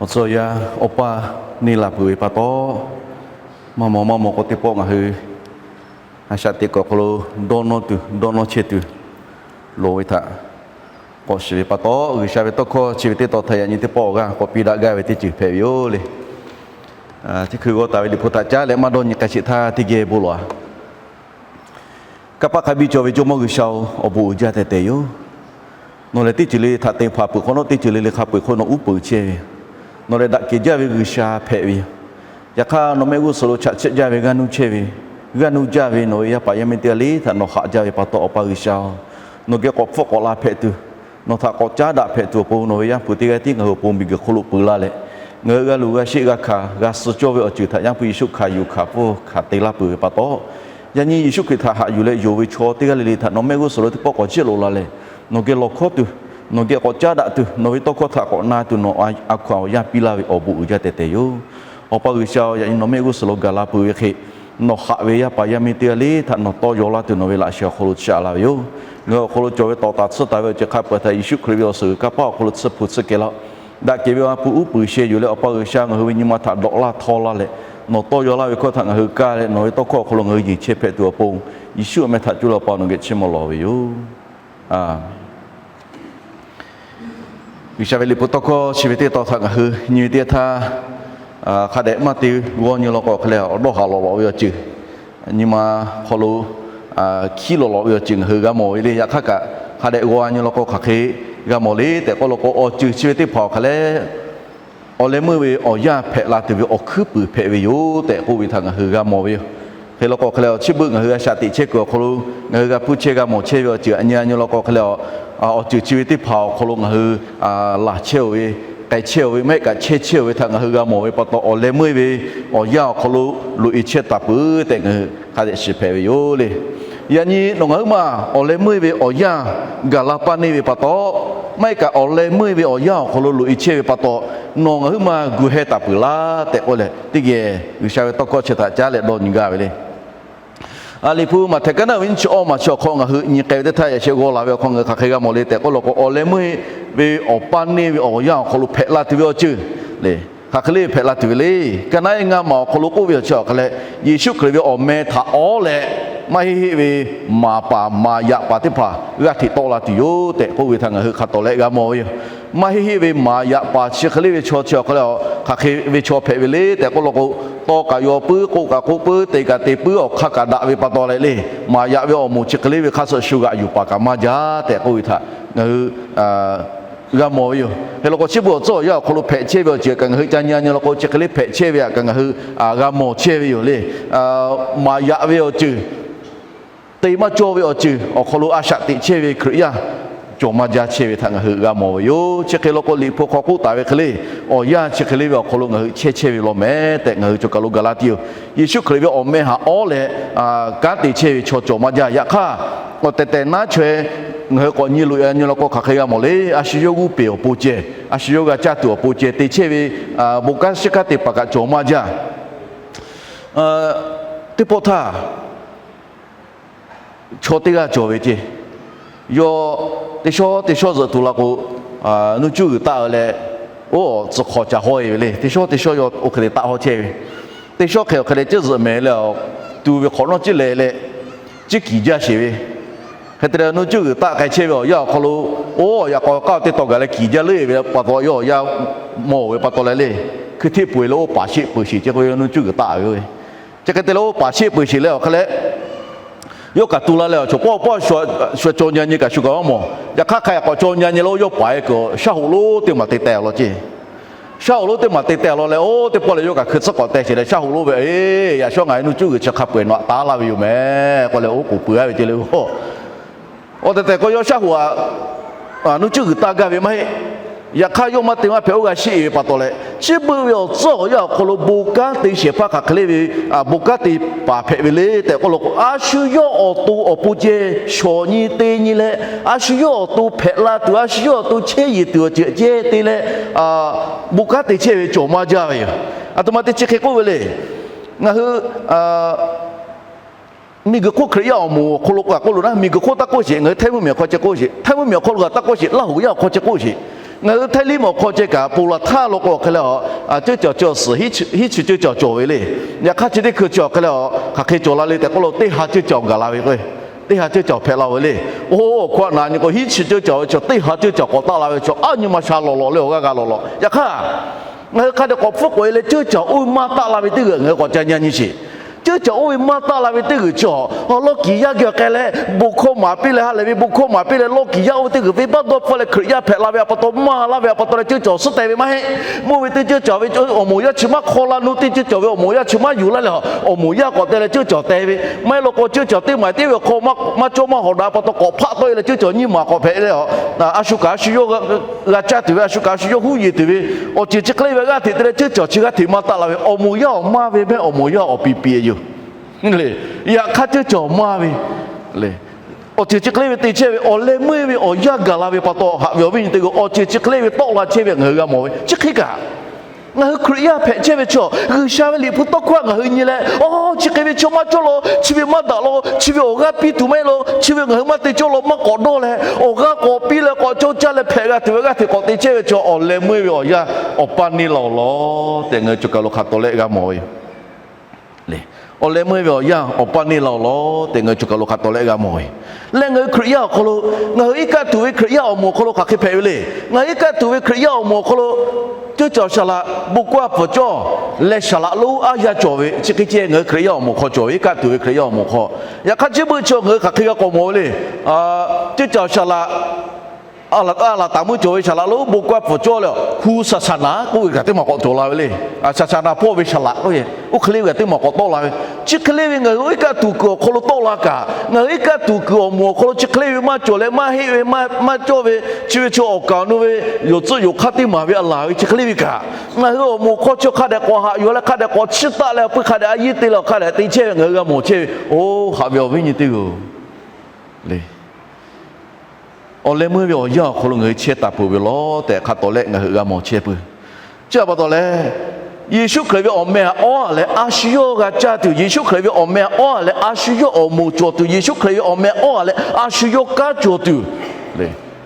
Awˬ tcuh yaˇ awˬ paˇ neˇ la peuˬ ve pa taw, maˇ maw maˇ maw k'o teˇ pawˆ ngaˬ hui a shaꞈ teꞈ kuiˬ awˬ hk'aw lo dawˇ nawˇ tuˬ dawˇ nawˇ chehˇ tuˬ loˍ ve htaꞈ k'awꞈ shiˍ ve pa taw, G'uiˬsha ve tawˇ hkawˇ chi ve teˇ tawn htaꞈ yaꞈ nyi teˇ pawˆ awˬ g'aˇ k'awꞈ piˇ daꞈ gaˇ ve teˇ ceuˬ hpehꞈ ve yoˬ le. Chi hk'e g'aw taˍ ve Liꞈ hpu htaꞈ caˉ leh maˇ dawˇ nyi k'ai sheˍ htaˇ teˇ geh bon lawˬ-a. Kanˇ paˆ hk'a biˇ cawˬ ve Jawˇmawˇ G'uiˬsha-oˬ, awˬ bon uiˍ jaˇ tehꞈ tehˬ yoˬ. Nawˬ lehˬ teˇ ceuˬ le le htaꞈ te hpanˍ peuˬ hk'awꞈ nawˉ, teˇ ceuˬ le le hk'a peu-eˬ hk'oˆ nawˬ uˉ peunˍ chehˇ ve. Nawˬ lehˬ daꞈ kehˬ jaˇ ve G'uiˬsha hpehꞈ ve yoˬ. Yaꞈ hk'aˇ nawˬ mehˆ g'uˇ suhˍ lo chaꞈ chiˆ jaˇ ve g'aˇ nuˇ chehˇ ve, g'aˇ nuˇ jaˇ ve nawˬ ve yaˇ paˍ yaˇ miˇ teˇ g'aˇ le htaꞈ nawˬ haꞈ jaˇ ve pa taw, Awˬ pa G'uiˬsha-oˬ, nawˬ geh k'awꞈ hpfuhˆ k'awꞈ la hpehꞈ tuˬ, nawˬ htaꞈ k'awꞈ caˉ daꞈ hpehꞈ tuˬ awˬ pon nawˬ ve Yaˇ hpu teˇ g'aˇ tiˉ ngaˬ hui awˬ pon miˬguiˬ hk'oˆ lo peu laˇ leh, ngaˬ hui g'a luˬ g'a sheˆ g'a hkanˍ g'a suh cawˇ ve awˬ ceuˬ htaꞈ Yaˇ hpu Yeˍsuˆ hkanˍ yuˬ hkanˍ pfuhˇ hkanˍ te laˇ peuˬ ve pa taw, yaꞈ nyi Yeˍsuˆ Hkriꞈ htaꞈ haꞈ yuˬ leh yonˍ ve chaw teˇ g'aˇ le le htaꞈ nawˬ mehˆ g'uˇ suhˍ lo teˇ pawˆ k'awꞈ jiˆ loꞈ la leh, nawˬ geh lawˬ hkawˉ tuˬ, nawˬ geh k'awꞈ caˉ daꞈ tuˬ, nawˬ ve tawˇ hkawˇ htaꞈ k'awꞈ na tuˬ nawˬ a hkaw-anˬ awˬ yanˇ piˇ laˇ ve awˬ bon uiˍ jaˇ tehꞈ tehˬ yoˬ. Awˬ pa G'uiˬsha-oˬ, yaꞈ nyi nawˬ mehˆ g'uˇ suhˍ lo gaˬ la peuˬ ve hk'e, nawˬ haꞈ ve yaˇ paˍ yaˇ miˇ teˇ g'aˇ le htaꞈ nawˬ tawˇ yaw laˇ tuˬ nawˬ ve laꞈ sheh awˬ hk'aw lo chaꞈ la ve yoˬ. Ngaˬ hui awˬ hk'aw lo cawˬ ve tawˍ taˍ tsuhˇ taˍ ve awˬ ceuˬ hk'a peuˬ htaꞈ Yeˍsuˆ Hkriꞈ ve awˬ suhˍ g'uiˬ kanˇ paˆ awˬ hk'aw lo tsuhˇ hpu tsuhˇ kehˬ laˇ-oˆ. Daꞈ kehˬ ve awˬ ha hpu uˉ peunˍ sheh yuˬ leh Awˬ pa G'uiˬsha ngaˬ hui ve nyi ma htaꞈ dawꞈ laˇ htawˇ laˇ leh, nawˬ tawˇ yaw laˇ ve hkawˇ htaꞈ ngaˬ hui kaˇ leh nawˬ ve tawˇ hkawˇ awˬ hk'aw lo ngaˬ hui yeˬ chehˇ hpehꞈ tuˬ awˬ pon, Yeˍsuˆ awˬ meh htaꞈ cuˇ leh Awˬ pa nawˬ geh chiˇ mvuh lawˬ ve yoˬ. G'uiˬsha ve Liꞈ hpu tawˇ hkawˇ chi ve teˇ tawn htaꞈ ngaˬ hui nyi ve teˇ yanˇ htaˇ, hk'a dehꞈ maˇ te g'aw nyi law k'o hk'e leh awˬ dawˇ haˍ lawꞈ lawꞈ ve awˬ ceuˬ, nyi ma hk'aw lo hkiˉ lawꞈ lawꞈ ve awˬ ceuˬ ngaˬ hui g'a mawˬ ve le. Yaꞈ hk'aˇ kaꞈ hk'a dehꞈ g'aw nyi law k'o hk'aˬ hk'e g'a mawˬ le tehꞈ k'oˆ law k'o, awˬ ceuˬ chi ve teˇ hpaˍ awˬ hk'a leh, awˬ leh meuˇ ve awˬ yanˇ hpehꞈ la tuˬ ve awˬ hkuiˉ puiˍ hpehꞈ ve yoˬ tehꞈ k'oˆ ve htaꞈ ngaˬ hui g'a mawˬ ve yoˬ. Hk'e law k'o hk'e leh awˬ chi beuꞈ ngaˬ hui a shaꞈ teꞈ chehˇ kuiˬ awˬ hk'aw lo ngaˬ hui g'a hpuˇ chehˇ g'a mawˬ chehˇ ve awˬ ceuˬ aꞈ nyi a nyi law k'o hk'e leh, awˬ ceuˬ chi ve teˇ hpaˍ awˬ hk'aw lo ngaˬ hui laˬ chehˇ-oˬ ve, k'ai chehˇ-oˬ ve, maˇ heˆ kaꞈ chehˇ chehˇ-oˬ ve htaꞈ ngaˬ hui g'a mawˬ ve pa taw, awˬ leh meuˇ ve awˬ yanˇ awˬ hk'aw lo loꞈ-e chehˇ taˍ peuˬ tehꞈ ngaˬ hui hk'a dehꞈ shiˍ hpehꞈ ve yoˬ le. Yaꞈ nyi nawˬ ngaˬ huiˉ maˬ awˬ leh meuˇ ve awˬ yanˇ gaˬ la paˇ neˇ ve pa taw, maˇ heˆ kaꞈ awˬ leh meuˇ ve awˬ yanˇ awˬ hk'aw lo loꞈ-e chehˇ ve pa taw, nawˬ ngaˬ huiˉ maˬ gu heh taˍ peuˬ laˇ tehꞈ k'oˆ leh, teˇ geh G'uiˬsha ve tawˇ hkawˇ chi htaꞈ caˉ leh dawˇ nyi gaˇ ve le. Liꞈ hpu Maꞈhtehˍ kaˉ naˉ ve nyiˇ chi awˇ maˬ chi awˬ hk'aw ngaˬ hui nyi k'ai ve teˇ htaˇ, yaꞈ sheh g'aw laˬ ve awˬ hk'aw ngaˬ hui hk'aˬ hk'e g'a mawˬ le tehꞈ k'oˆ law k'o, awˬ leh meuˇ ve awˬ paˇ neˇ ve awˬ yanˇ awˬ hk'aw lo hpehꞈ la tuˬ ve awˬ ceuˬ le. Hk'aˬ hk'e le hpehꞈ la tuˬ ve le. Kaˇ naˉ-e ngaˇ maˬ awˬ hk'aw lo k'oˆ ve awˬ chi awˬ hk'a leh, Yeˍsuˆ Hkriꞈ ve awˬ meh htaꞈ awˉ leh, maˇ heˆ heˆ ve maˍ paˍ maˍ yaꞈ paˍ teˇ hpaˍ g'aˇ hteꞈ tawˆ la tuˬ yoˬ tehꞈ k'oˆ ve htaꞈ ngaˬ hui hk'a tawˍ leh g'a mawˬ ve yoˬ. Maˇ heˆ heˆ ve maˍ yaꞈ paˍ chi hk'e le ve chaw chi awˬ hk'a leh, hk'aˬ hk'e ve chaw hpehꞈ ve le tehꞈ k'oˆ law k'o, tawˇ kaꞈ yaw puiˉ, k'oˆ kaꞈ k'oˆ puiˉ, te kaꞈ te puiˉ, awˬ hk'aˇ kaꞈ daꞈ ve pa taw leh le, maˍ yaꞈ ve awˬ moˍ chi hk'e le ve hk'a suh shu g'aꞈ yuˬ paˍ kaꞈ maˇ jaˇ tehꞈ k'oˆ ve htaꞈ ngaˬ hui g'a mawˬ ve yoˬ. Hk'e law k'o, chi beuꞈ awˬ tcuhˉ awˬ yanˇ awˬ hk'aw lo hpehꞈ chehˇ ve awˬ ceuˬ kaꞈ ngaˬ hui ca nyi a nyi law k'o, chi hk'e le hpehꞈ chehˇ ve htaꞈ kaꞈ ngaˬ hui g'a mawˬ chehˇ ve yoˬ le. Maˍ yaꞈ ve awˬ ceuˬ, te maˇ cawˇ ve awˬ ceuˬ awˬ hk'aw lo a shaꞈ teꞈ chehˇ ve Hkriꞈ yaˇ cawˬ maˇ jaˇ chehˇ ve htaꞈ ngaˬ hui g'a mawˬ ve yoˬ. Chi hk'e law k'o, Liꞈ hpu hk'aw k'oˆ taˍ ve hk'e le, awˬ yanˇ chi hk'e le ve awˬ hk'aw lo ngaˬ hui chehˇ chehˇ ve law meh tehꞈ ngaˬ hui cawˬ kaˬ lo gaˬ la tuˬ yoˬ. Yeˍsuˆ Hkriꞈ ve awˬ meh htaꞈ awˉ leh kanˉ te chehˇ ve chaw cawˬ maˇ jaˇ. Yaꞈ hk'aˇ, awˬ tehˬ tehˬ naˉ chaweh ngaˬ hui k'awꞈ nyi loꞈ-e nyi law k'o, hk'aˬ hk'e g'a mawˬ le. A shu yawˇ g'uˇ peˬ awˬ pon ceh, a shu yawˇ g'a caˇ tuˬ awˬ pon ceh te chehˇ ve bon kanˉ shiˉ kanˉ te paˍ kaꞈ cawˬ maˇ jaˇ. Teˇ pawˆ htaˇ, chaw teˇ g'aˇ cawˬ ve ceˇ, yawˇ teˇ shawˉ teˇ shawˉ zuhꞈ tuˬ la k'o, nuˇ cuˇ g'uiˬ taˆ-e leh, oˇ awˬ tcuh hk'awꞈ ca hawˇ-e ve le. Teˇ shawˉ teˇ shawˉ yawˇ oˇ hk'e te taˆ hawˇ chehˇ ve, teˇ shawˉ hk'e awˬ hk'e leh ceuˇ zuhꞈ mehˍ leh, tu ve hk'awꞈ nawˉ ceuˇ leh leh, ceuˇ kiˍ jaˇ sheˍ ve. Hk'e te leh nuˇ cuˇ g'uiˬ taˆ k'ai chehˇ ve awˬ yanˇ awˬ hk'aw lo, oˇ yaꞈ k'aw kaˇ teˇ taw gaˬ leh kiˍ jaˇ leuˉ ve pa taw, yawˇ awˬ yanˇ mawˬ ve pa taw leh le, hkui hteˇ peu-eˬ leh oˇ paˍ sheˆ peuˬ sheˍ ceˇ k'o, yawˇ nuˇ cuˇ g'uiˬ taˆ ve. Chi hk'e te leh oˇ paˍ sheˆ peuˬ sheˍ leh awˬ hk'a leh, yawˇ kaꞈ tu la leh awˬ chaw pawˆ pawˆ shu cawˇ nyi nyi kaꞈ shu kaꞈ maˇ mawˬ. Yaꞈ hk'aˇ hk'a yaꞈ k'awꞈ cawˇ nyi nyi leh oˇ yawˇ paˍ-e kuiˬ shaˉ hoꞈ lonˉ teˇ maˬ te teh law ceˇ. Shaˉ hoꞈ lonˉ teˇ maˬ te teh law leh, oˇ teˇ pawˆ leh yawˇ kaꞈ hkui tcuhˉ k'awꞈ teh sheˍ leh, shaˉ hoꞈ lonˉ ve, yaꞈ shawˉ ngaˬ hui nuˇ cuˇ g'uiˬ chi hk'a peu-eˬ nawˬ htaꞈ taˉ laˇ ve yoˬ mehˍ k'oˆ leh, oˉ k'oˍ pui-a ve ceˇ le. Oˇ, awˬ tehˬ tehˬ k'o yawˇ shaˉ hoꞈ aꞈ nuˇ cuˇ g'uiˬ taˆ gaˇ ve maˇ heˆ. Yaꞈ hk'aˇ yawˇ maˇ te maˇ hpehꞈ oˇ g'a sheˆ-e ve pa taw leh, chi beuꞈ ve awˬ tcuhˉ awˬ yanˇ awˬ hk'aw lo bon kanˉ te shehˍ hpaˇ hk'aˬ hk'e le ve, bon kanˉ te paˍ hpehꞈ ve le tehꞈ k'oˆ law k'o, a shu yawˇ awˬ to awˬ pon ceh shawˍ nyi te nyi leh, a shu yawˇ awˬ to hpehꞈ la tuˬ, a shu yawˇ awˬ to chehˇ yeˬ tuˬ awˬ ceuˬ ceh te leh, bon kanˉ te chehˇ ve cawˬ maˇ jaˇ ve yoˬ. Aˬ htoꞈ ma te chi hk'e k'oˆ ve le. Ngaˬ hui miˬguiˬ hk'oˆ Hkriꞈ yaˇ awˬ moˍ awˬ hk'aw lo k'oˆ loˬ naˉ, miˬguiˬ hk'oˆ taˇ k'oˆ sheˍ, ngaˬ hui Htaiˇ mvuhˇ miˬ awˬ hk'aw ceh k'oˆ sheˍ, Htaiˇ mvuhˇ miˬ awˬ hk'aw lo kaꞈ taˇ k'oˆ sheˍ, Laˇ huˍ yaˇ awˬ hk'aw ceh k'oˆ sheˍ. Ngaˬ hui Htaiˇ liˇ mawˬ hk'aw ceh kaꞈ ponˬ laˬ htaˇ lo k'o awˬ hk'e leh a, ceuˇ caˬ chi awˬ suhˍ hiˉ chi ceuˇ caˬ cawˬ ve le. Yaꞈ hk'aˇ chi teˇ hkui chi awˬ hk'e leh a, hk'aˬ hk'e cawˬ la le tehꞈ k'oˆ lo teˇ ha ceuˇ caˬ gaˬ la ve k'o, teˇ ha ceuˇ caˬ hpehꞈ la ve le. Oˇ, awˬ hkawˇ a na nyi k'o hiˉ chi ceuˇ caˬ ve chaw teˇ ha ceuˇ caˬ k'awꞈ taˆ la ve chaw a nyi ma sha lawˬ lawˬ le awˬ g'aˇ g'a lawˬ lawˬ. Yaꞈ hk'aˇ ngaˬ hui hk'a dehꞈ k'awꞈ hpfuhˆ k'oꞈ e leh ceuˇ caˬ oˇ ve maˇ taˆ la ve teˇ g'uiˬ ngaˬ hui k'awꞈ ca nyi nyi sheˍ. Ceuˇ caˬ oˇ ve maˇ taˆ la ve teˇ g'uiˬ chi awˬ lawˇ kiˍ yaˇ geh awˬ k'ai leh bon hkawˇ maˍ piˇ leh ha lehˬ ve bon hkawˇ maˍ piˇ leh lawˇ kiˍ yaˇ oˇ ve teˇ g'uiˬ venˇbaˆ dawˇ hpfuhˇ leh Hkriꞈ yaˇ hpehꞈ la ve a pa taw maˇ laˇ ve a pa taw leh ceuˇ caˬ suhˉ teh ve maˇ heˆ. Mvuhˇ ve teˇ ceuˇ caˬ ve awˬ moˍ yaˇ chi maˇ hk'aw la nu, teˇ ceuˇ caˬ ve awˬ moˍ yaˇ chi maˇ yuˬ laˇ leh awˬ moˍ yaˇ k'awꞈ teh leh ceuˇ caˬ teh ve. Maˇ heˆ law k'o ceuˇ caˬ teˇ maˬ teˇ ve awˬ hk'aw maˇ cawˇ maˇ hawˍ daꞈ pa taw k'awꞈ hpaˆ tawˆ e leh ceuˇ caˬ nyiˇ maˬ k'awꞈ hpehꞈ leh a, a shu kaꞈ a shu yawˇ g'a caˇ tuˬ ve, a shu kaꞈ a shu yawˇ huˉ yeˬ tuˬ ve awˬ ceuˬ chi hk'e le ve g'aˇ hteꞈ te leh ceuˇ caˬ chi g'aˇ hteꞈ maˇ taˆ la ve awˬ moˍ yaˇ awˬ maˇ ve mehˆ awˬ moˍ yaˇ awˬ piˍ piˍ yoˬ. Yaꞈ hk'aˇ ceuˇ caˬ maˇ ve awˬ ceuˬ chi hk'e le ve te chehˇ ve awˬ leh meuˇ ve awˬ yanˇ gaˬ la ve pa taw haꞈ ve awˬ viˉ nyi teˇ g'aˇ awˬ ceuˬ chi hk'e le ve tawˆ la chehˇ ve ngaˬ hui g'a mawˬ ve. Chi hk'e kaꞈ ngaˬ hui Hkriꞈ yaˇ hpehꞈ chehˇ ve chaw G'uiˬsha ve liꞈ hpu tawˇ hkawˇ ngaˬ hui nyi leh, a, chi hk'e ve chaw maˇ cawˇ law, chi ve maˇ daꞈ law, chi ve awˬ g'aˇ piˇ tuˬ maˇ heˆ law, chi ve ngaˬ hui maˇ te cawˇ law maˇ k'awꞈ dawˇ leh awˬ g'aˇ k'awꞈ piˇ leh k'awꞈ cawˇ caˇ leh hpehꞈ g'a tuˬ ve g'aˇ hteꞈ k'awꞈ te chehˇ ve chaw awˬ leh meuˇ ve awˬ yanˇ awˬ paˇ neˇ la-oˬ law tehꞈ ngaˬ hui cawˬ kaˬ lo hk'a tawˍ leh g'a mawˬ ve le. Awˬ leh meuˇ ve awˬ yanˇ awˬ paˇ neˇ la-oˬ law tehꞈ ngaˬ hui cawˬ kaˬ lo hk'a tawˍ leh g'a mawˬ ve. Leh ngaˬ hui Hkriꞈ yaˇ awˬ hk'aw lo, ngaˬ hui iˉ kaˆ tuˬ ve Hkriꞈ yaˇ awˬ moˍ awˬ hk'aw lo hk'aˬ hk'e hpehꞈ ve le. Ngaˬ hui iˉ kaˆ tuˬ ve Hkriꞈ yaˇ awˬ moˍ awˬ hk'aw lo ceuˇ caˬ awˬ shaˍ laꞈ bon kaˇ pfuhˍ cawˇ leh shaˍ laꞈ lonˉ aˉ yaˇ cawˬ ve chi hk'e ceh ngaˬ hui Hkriꞈ yaˇ awˬ moˍ hk'aw cawˬ ve iˉ kaˆ tuˬ ve Hkriꞈ yaˇ awˬ moˍ hk'aw. Yaꞈ hk'aˇ chi beuꞈ chi ngaˬ hui hk'aˬ hk'e g'a k'awꞈ mawˬ ve le. Ceuˇ caˬ awˬ shaˍ laꞈ a laˬ taˍ meuˇ cawˬ ve shaˍ laꞈ lonˉ bon kaˇ pfuhˍ cawˇ leh a, hku saˍ saˍ naˍ k'oˆ ve kaꞈ teˇ maˬ k'awꞈ cawˬ la ve le. Saˍ saˍ naˍ hpawˇ ve shaˍ laꞈ k'oˆ ve, oˇ hk'e le ve kaꞈ teˇ maˬ k'awꞈ tawˆ la ve. Chi hk'e le ve ngaˬ hui iˉ kaˆ tuˬ kuiˬ awˬ hk'aw lo tawˆ la kaꞈ, ngaˬ hui iˉ kaˆ tuˬ kuiˬ awˬ moˍ awˬ hk'aw lo chi hk'e le ve maˇ cawˬ leh maˇ heˆ ve maˇ cawˇ ve, chi ve chi awˬ kaˍ awˬ nu ve yonˍ tcuhˆ yonˍ hk'aˇ teˇ maˬ ve a laˬ ve chi hk'e le ve kaꞈ, ngaˬ hui awˬ moˍ hk'aw chi hk'a dehꞈ k'awꞈ haꞈ yuˬ leh hk'a dehꞈ k'awꞈ chiˇ taˆ leh awˬ pui hk'a dehꞈ a yiˇ te leh awˬ hk'a dehꞈ te chehˇ ve ngaˬ hui g'a mawˬ chehˇ ve. Oˇ, haꞈ ve awˬ viˉ nyi teˇ g'aˇ le. Awˬ leh meuˇ ve awˬ yanˇ awˬ hk'aw lo ngaˬ hui chehˇ taˍ peuˬ ve law tehꞈ hk'a tawˍ leh ngaˬ hui g'a mawˬ chehˇ peuˬ. Chi htaꞈ pa taw leh, Yeˍsuˆ Hkriꞈ ve awˬ meh awˉ a leh a shu yawˇ g'a caˇ tuˬ, Yeˍsuˆ Hkriꞈ ve awˬ meh awˉ a leh a shu yawˇ awˬ moˍ cawˬ tuˬ, Yeˍsuˆ Hkriꞈ ve awˬ meh awˉ a leh a shu yawˇ kanˉ cawˬ tuˬ,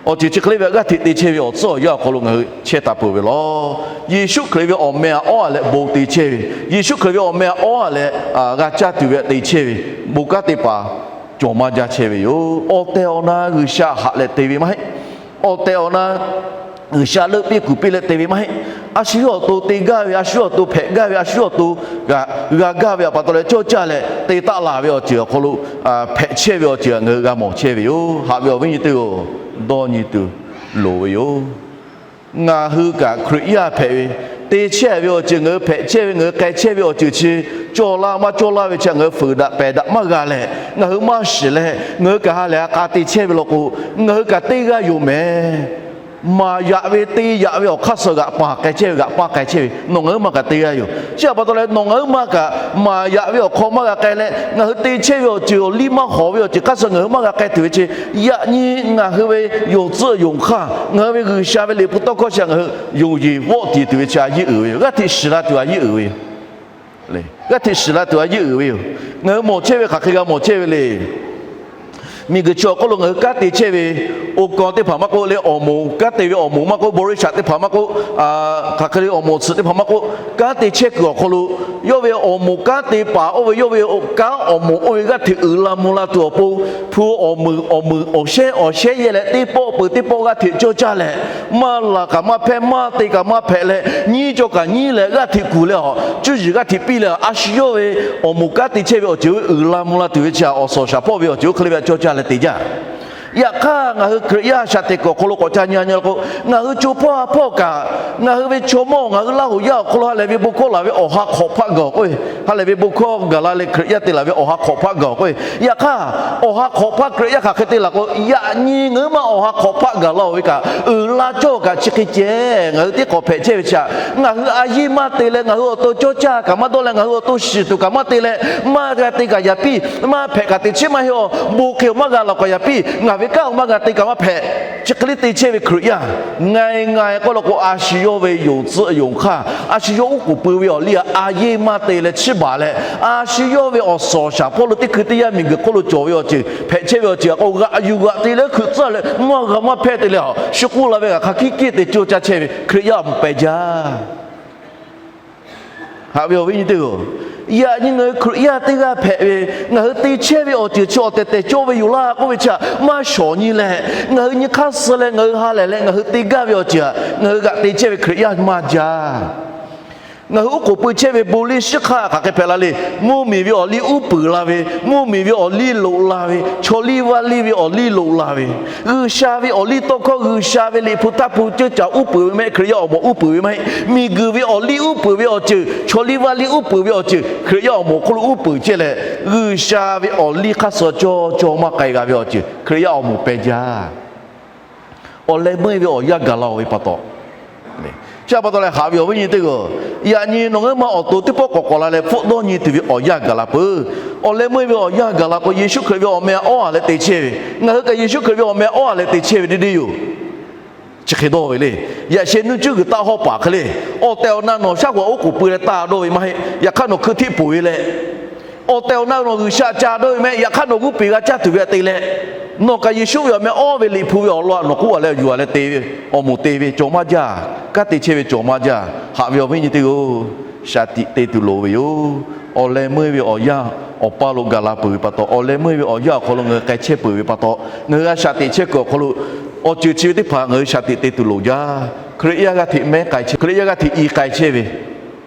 awˬ ceuˬ chi hk'e le ve g'aˇ hteꞈ te chehˇ ve awˬ tcuhˉ awˬ yanˇ awˬ hk'aw lo ngaˬ hui chehˇ taˍ peuˬ ve law. Yeˍsuˆ Hkriꞈ ve awˬ meh awˉ a leh bon te chehˇ ve, Yeˍsuˆ Hkriꞈ ve awˬ meh awˉ a leh g'a caˇ tuˬ ve te chehˇ ve, bon kanˉ te paˍ cawˬ maˇ jaˇ chehˇ ve yoˬ. Awˬ tehˬ awˬ na G'uiˬsha haꞈ leh te ve maˇ heˆ. Awˬ tehˬ awˬ na G'uiˬsha leuˆ piˇ kuˬ piˇ leh te ve maˇ heˆ. A shu yawˇ awˬ to te gaˇ ve, a shu yawˇ awˬ to hpehꞈ gaˇ ve, a shu yawˇ awˬ to g'a gaˇ ve awˬ pa taw leh cawˇ caˇ leh te taˆ laˬ ve awˬ ceuˬ awˬ hk'aw lo hpehꞈ chehˇ ve awˬ ceuˬ ngaˬ hui g'a mawˬ chehˇ ve yoˬ. Haꞈ ve awˬ viˉ nyi teˇ g'aˇ, dawˇ nyi tuˬ loˍ ve yoˬ. Ngaˬ hui kaꞈ Hkriꞈ yaˇ hpehꞈ ve, te chehˇ ve awˬ ceuˬ ngaˬ hui hpehꞈ chehˇ ve, ngaˬ hui k'ai chehˇ ve awˬ ceuˬ chi cawˬ la maˇ cawˬ laˇ ve chi ngaˬ hui fuiˍ daꞈ pehˬ daꞈ maˇ g'a leh, ngaˬ hui maˇ shiˍ leh, ngaˬ hui kaꞈ ha lehˬ ha k'a te chehˇ ve law k'o, ngaˬ hui kaꞈ teˇ g'aˇ yoˬ mehˍ. Maˍ yaꞈ ve te yaꞈ ve awˬ hk'aˇ suh g'aꞈ paˍ k'ai chehˇ ve, g'aꞈ paˇ k'ai chehˇ ve, nawˬ ngaˬ hui maˇ kaꞈ teˇ g'aˇ yoˬ. Chi htaꞈ pa taw leh nawˬ ngaˬ hui maˇ kaꞈ maˍ yaꞈ ve awˬ hk'aw maˇ g'a k'ai leh, ngaˬ hui te chehˇ ve awˬ ceuˬ awˬ liˇ maˇ hawˍ ve awˬ ceuˬ hk'aˇ suh ngaˬ hui maˇ g'a k'ai tuˬ ve chi, yaꞈ nyi ngaˬ hui ve yonˍ tcuhˆ yonˍ hk'aˇ, ngaˬ hui ve G'uiˬsha ve liꞈ hpu tawˇ hkawˇ chi ngaˬ hui yonˍ yeˬ vawˆ tiˍ tuˬ ve chi a yiˇ uiˍ ve yoˬ. G'aˇ hteꞈ shiˍ la tuˬ a yiˇ uiˍ ve yoˬ. G'aˇ hteꞈ shiˍ la tuˬ a yiˇ uiˍ ve yoˬ. Ngaˬ hui mawˬ chehˇ ve hk'aˬ hk'e g'a mawˬ chehˇ ve le. Miˬguiˬ chi awˬ hk'oˆ lo ngaˬ hui kanˉ te chehˇ ve, oˇ kaw teˇ hpaˍ maˇ k'oˆ le, awˬ moˍ kanˉ te ve awˬ moˍ maˇ k'oˆ, บริษัท teˇ hpaˍ maˇ k'oˆ, hk'aˬ hk'e le awˬ moˍ tsuhꞈ teˇ hpaˍ maˇ k'oˆ, kanˉ te chehˇ kuiˬ awˬ hk'aw lo yawˇ ve awˬ moˍ kanˉ te paˍ oˇ ve yawˇ ve kanˉ awˬ moˍ oˇ ve g'aˇ hteꞈ uiˍ la mvuh la tuˬ awˬ pon, hpu awˬ meuˍ awˬ meuˍ awˬ shehˉ awˬ shehˉ yehˇ leh teˇ pawˆ peuˬ teˇ pawˆ g'aˇ hteꞈ cawˇ caˇ leh, maˇ laˬ kaꞈ maˇ hpehˇ, maˇ te kaꞈ maˇ hpehꞈ leh, nyiˇ cawˬ kaꞈ nyiˇ leh g'aˇ hteꞈ kuˬ leh a, cuˇ yiˍ g'aˇ hteꞈ piˇ leh a, a shu yawˇ ve awˬ moˍ kanˉ te chehˇ ve awˬ ceuˬ ve uiˍ la mvuh la tuˬ ve chi a, awˬ suhˍ awˬ shaˍ hpawˇ ve awˬ ceuˬ oˇ hk'e le ve a cawˇ caˇ leh te jaˇ. Yaꞈ hk'aˇ, ngaˬ hui Hkriꞈ yaˇ shaꞈ teꞈ kuiˬ awˬ hk'aw lo k'awꞈ ca nyi a nyi la k'o, ngaˬ hui co hpawˇ ha hpawˇ kaꞈ, ngaˬ hui ve chaw mawˇ ngaˬ hui Laˇ huˍ yaˇ awˬ hk'aw lo ha lehˬ ve bon hkawˇ laˬ ve awˬ ha hk'awꞈ hpaˆ gaˬ-oˬ k'oˆ ve, ha lehˬ ve bon hkawˇ gaˬ la leh Hkriꞈ yaˇ te laˬ ve awˬ ha hk'awꞈ hpaˆ gaˬ-oˬ k'oˆ ve. Yaꞈ hk'aˇ, awˬ ha hk'awꞈ hpaˆ Hkriꞈ yaˇ hk'aˬ hk'e te laˬ k'o, yaꞈ nyi ngaˬ hui maˇ awˬ ha hk'awꞈ hpaˆ gaˬ laˇ-oˬ ve kaꞈ, uiˍ la cawˇ kaꞈ chi hk'e ceh ngaˬ hui teˇ hk'awꞈ hpehꞈ chehˇ ve chi a, ngaˬ hui a yiˇ maˇ te leh, ngaˬ hui awˬ to cawˇ caˇ kaꞈ maˇ dawˇ leh, ngaˬ hui awˬ to shiˍ tuˬ kaꞈ maˇ te leh, maˇ g'a te kaꞈ yaꞈ piˇ, maˇ hpehꞈ kaꞈ teꞈ chiˉ maˇ heˆ-oˬ, bon hk'e-oˬ maˇ g'a laˬ kaꞈ yaꞈ piˇ, ngaˬ ve Kanˉ awˬ maˇ g'a te kaꞈ maˇ hpehꞈ. Chi hk'e le te chehˇ ve Hkriꞈ yaˇ, ngaˬ e ngaˬ e k'oˆ law k'o, a shu yawˇ ve yonˍ tcuhˆ yonˍ hk'aˇ, a shu yawˇ uˉ k'oˍ pui ve awˬ liˇ a yeˇ maˇ te leh chiˇ baˬ leh, a shu yawˇ ve awˬ suhˍ awˬ shaˍ hpawˇ lo teˇ hkui teˇ yanˇ miˬguiˬ hk'oˆ lo cawˬ ve awˬ ceuˬ hpehꞈ chehˇ ve awˬ ceuˬ a k'o, g'aꞈ yuˬ g'aꞈ te leh hkui tcuhˇ leh maˇ g'a maˇ hpehˇ te leh, a shu k'oˆ la ve kaꞈ hk'a hkiˉ hkiˉ te coˇ caˇ chehˇ ve Hkriꞈ yaˇ awˬ moˍ pehˬ jaˇ. Haꞈ ve awˬ viˉ nyi teˇ hpaˍ-oˬ, yaꞈ nyi ngaˬ hui Hkriꞈ yaˇ teˇ g'aˇ hpehꞈ ve, ngaˬ hui te chehˇ ve awˬ ceuˬ chi awˬ tehˬ tehˬ cawˇ ve yoˬ laˇ k'oˆ ve chi htaꞈ maˇ shawˍ nyi leh, ngaˬ hui nyi hk'aˇ suh leh ngaˬ hui ha lehˬ leh ngaˬ hui te gaˇ ve awˬ ceuˬ htaꞈ ngaˬ hui g'aꞈ te chehˇ ve Hkriꞈ yaˇ maˇ jaˇ. Ngaˬ hui uˉ k'oˍ pui chehˇ ve bon liˇ shiˉ hk'aˇ hk'aˬ hk'e hpehꞈ la le. Mvuhˇmiˬ ve awˬ liˇ uˉ peunˍ la ve, mvuhˇmiˬ ve awˬ liˇ loꞈ la ve, chaw liˇ vaˇ liˇ ve awˬ liˇ loꞈ la ve, G'uiˬsha ve awˬ liˇ tawˇ hkawˇ, G'uiˬsha ve liꞈ hpu taˇ hpu ceuˇ caˬ uˉ peunˍ ve mehˆ, Hkriꞈ yaˇ awˬ moˍ uˉ peunˍ ve maˇ heˆ. Miˬguiˬ ve awˬ liˇ uˉ peunˍ ve awˬ ceuˬ, chaw liˇ vaˇ liˇ uˉ peunˍ ve awˬ ceuˬ Hkriꞈ yaˇ awˬ moˍ hk'oˆ lo uˉ peunˍ chehˇ leh, G'uiˬsha ve awˬ liˇ hk'aˇ suh cawˇ cawˇ maˇ k'ai g'a ve awˬ ceuˬ Hkriꞈ yaˇ awˬ moˍ pehˬ jaˇ. Awˬ leh meuˇ ve awˬ yanˇ gaˬ la-oˬ ve pa taw, chi pa taw leh haꞈ ve awˬ viˉ nyi teˇ hpaˍ-oˬ, yaꞈ nyi nawˬ ngaˬ hui ma awˬ to teˇ pawˆ k'awꞈ k'awꞈ la leh hpfuhˆ dawˇ nyi tuˬ ve awˬ yanˇ gaˬ la peuˬ. Awˬ leh meuˇ ve awˬ yanˇ gaˬ la k'o, Yeˍsuˆ Hkriꞈ ve awˬ meh awˉ a leh te chehˇ ve, ngaˬ hui kaꞈ Yeˍsuˆ Hkriꞈ ve awˬ meh awˉ a leh te chehˇ ve deˇ deˇ yoˬ. Chi hk'e dawˇ ve le. Yaꞈ sheh nuˇ cuˇ g'uiˬ taˆ hawˇ paˍ hk'e le. Awˬ tehˬ awˬ na nawˬ shaˉ g'awꞈ oˉ k'oˍ pui leh taˇ dawˇ ve maˇ heˆ. Yaꞈ hk'aˇ nawˬ hkui htiˆ poˬ ve leh, awˬ tehˬ awˬ na nawˬ G'uiˬsha ca dawˇ ve mehˆ, yaꞈ hk'aˇ nawˬ g'uˇ peˬ g'a caˇ tuˬ ve htaꞈ te leh, nawˬ kaꞈ Yeˍsuˆ ve awˬ meh awˉ ve liꞈ hpu ve awˬ lawn htaꞈ nawˬ k'oˆ a leh yuˬ a leh te ve, awˬ moˍ te ve cawˬ maˇ jaˇ. Kanˉ te chehˇ ve cawˬ maˇ jaˇ. Haꞈ ve awˬ viˉ nyi teˇ hpaˍ-oˬ, shaˍ tiꞈ te tuˬ loˍ ve yoˬ. Awˬ leh meuˇ ve awˬ yanˇ awˬ paˇ lo gaˬ la peuˬ ve pa taw, awˬ leh meuˇ ve awˬ yanˇ awˬ hk'aw lo ngaˬ hui k'ai chehˇ peuˬ ve pa taw, ngaˬ hui a shaꞈ teꞈ chehˇ kuiˬ awˬ hk'aw lo awˬ ceuˬ chi ve teˇ hpaˍ ngaˬ hui shaˍ tiꞈ te tuˬ loˍ jaˇ. Hkriꞈ yaˇ g'aˇ hteꞈ mehˉ k'ai chehˇ, Hkriꞈ yaˇ g'aˇ hteꞈ i k'ai chehˇ ve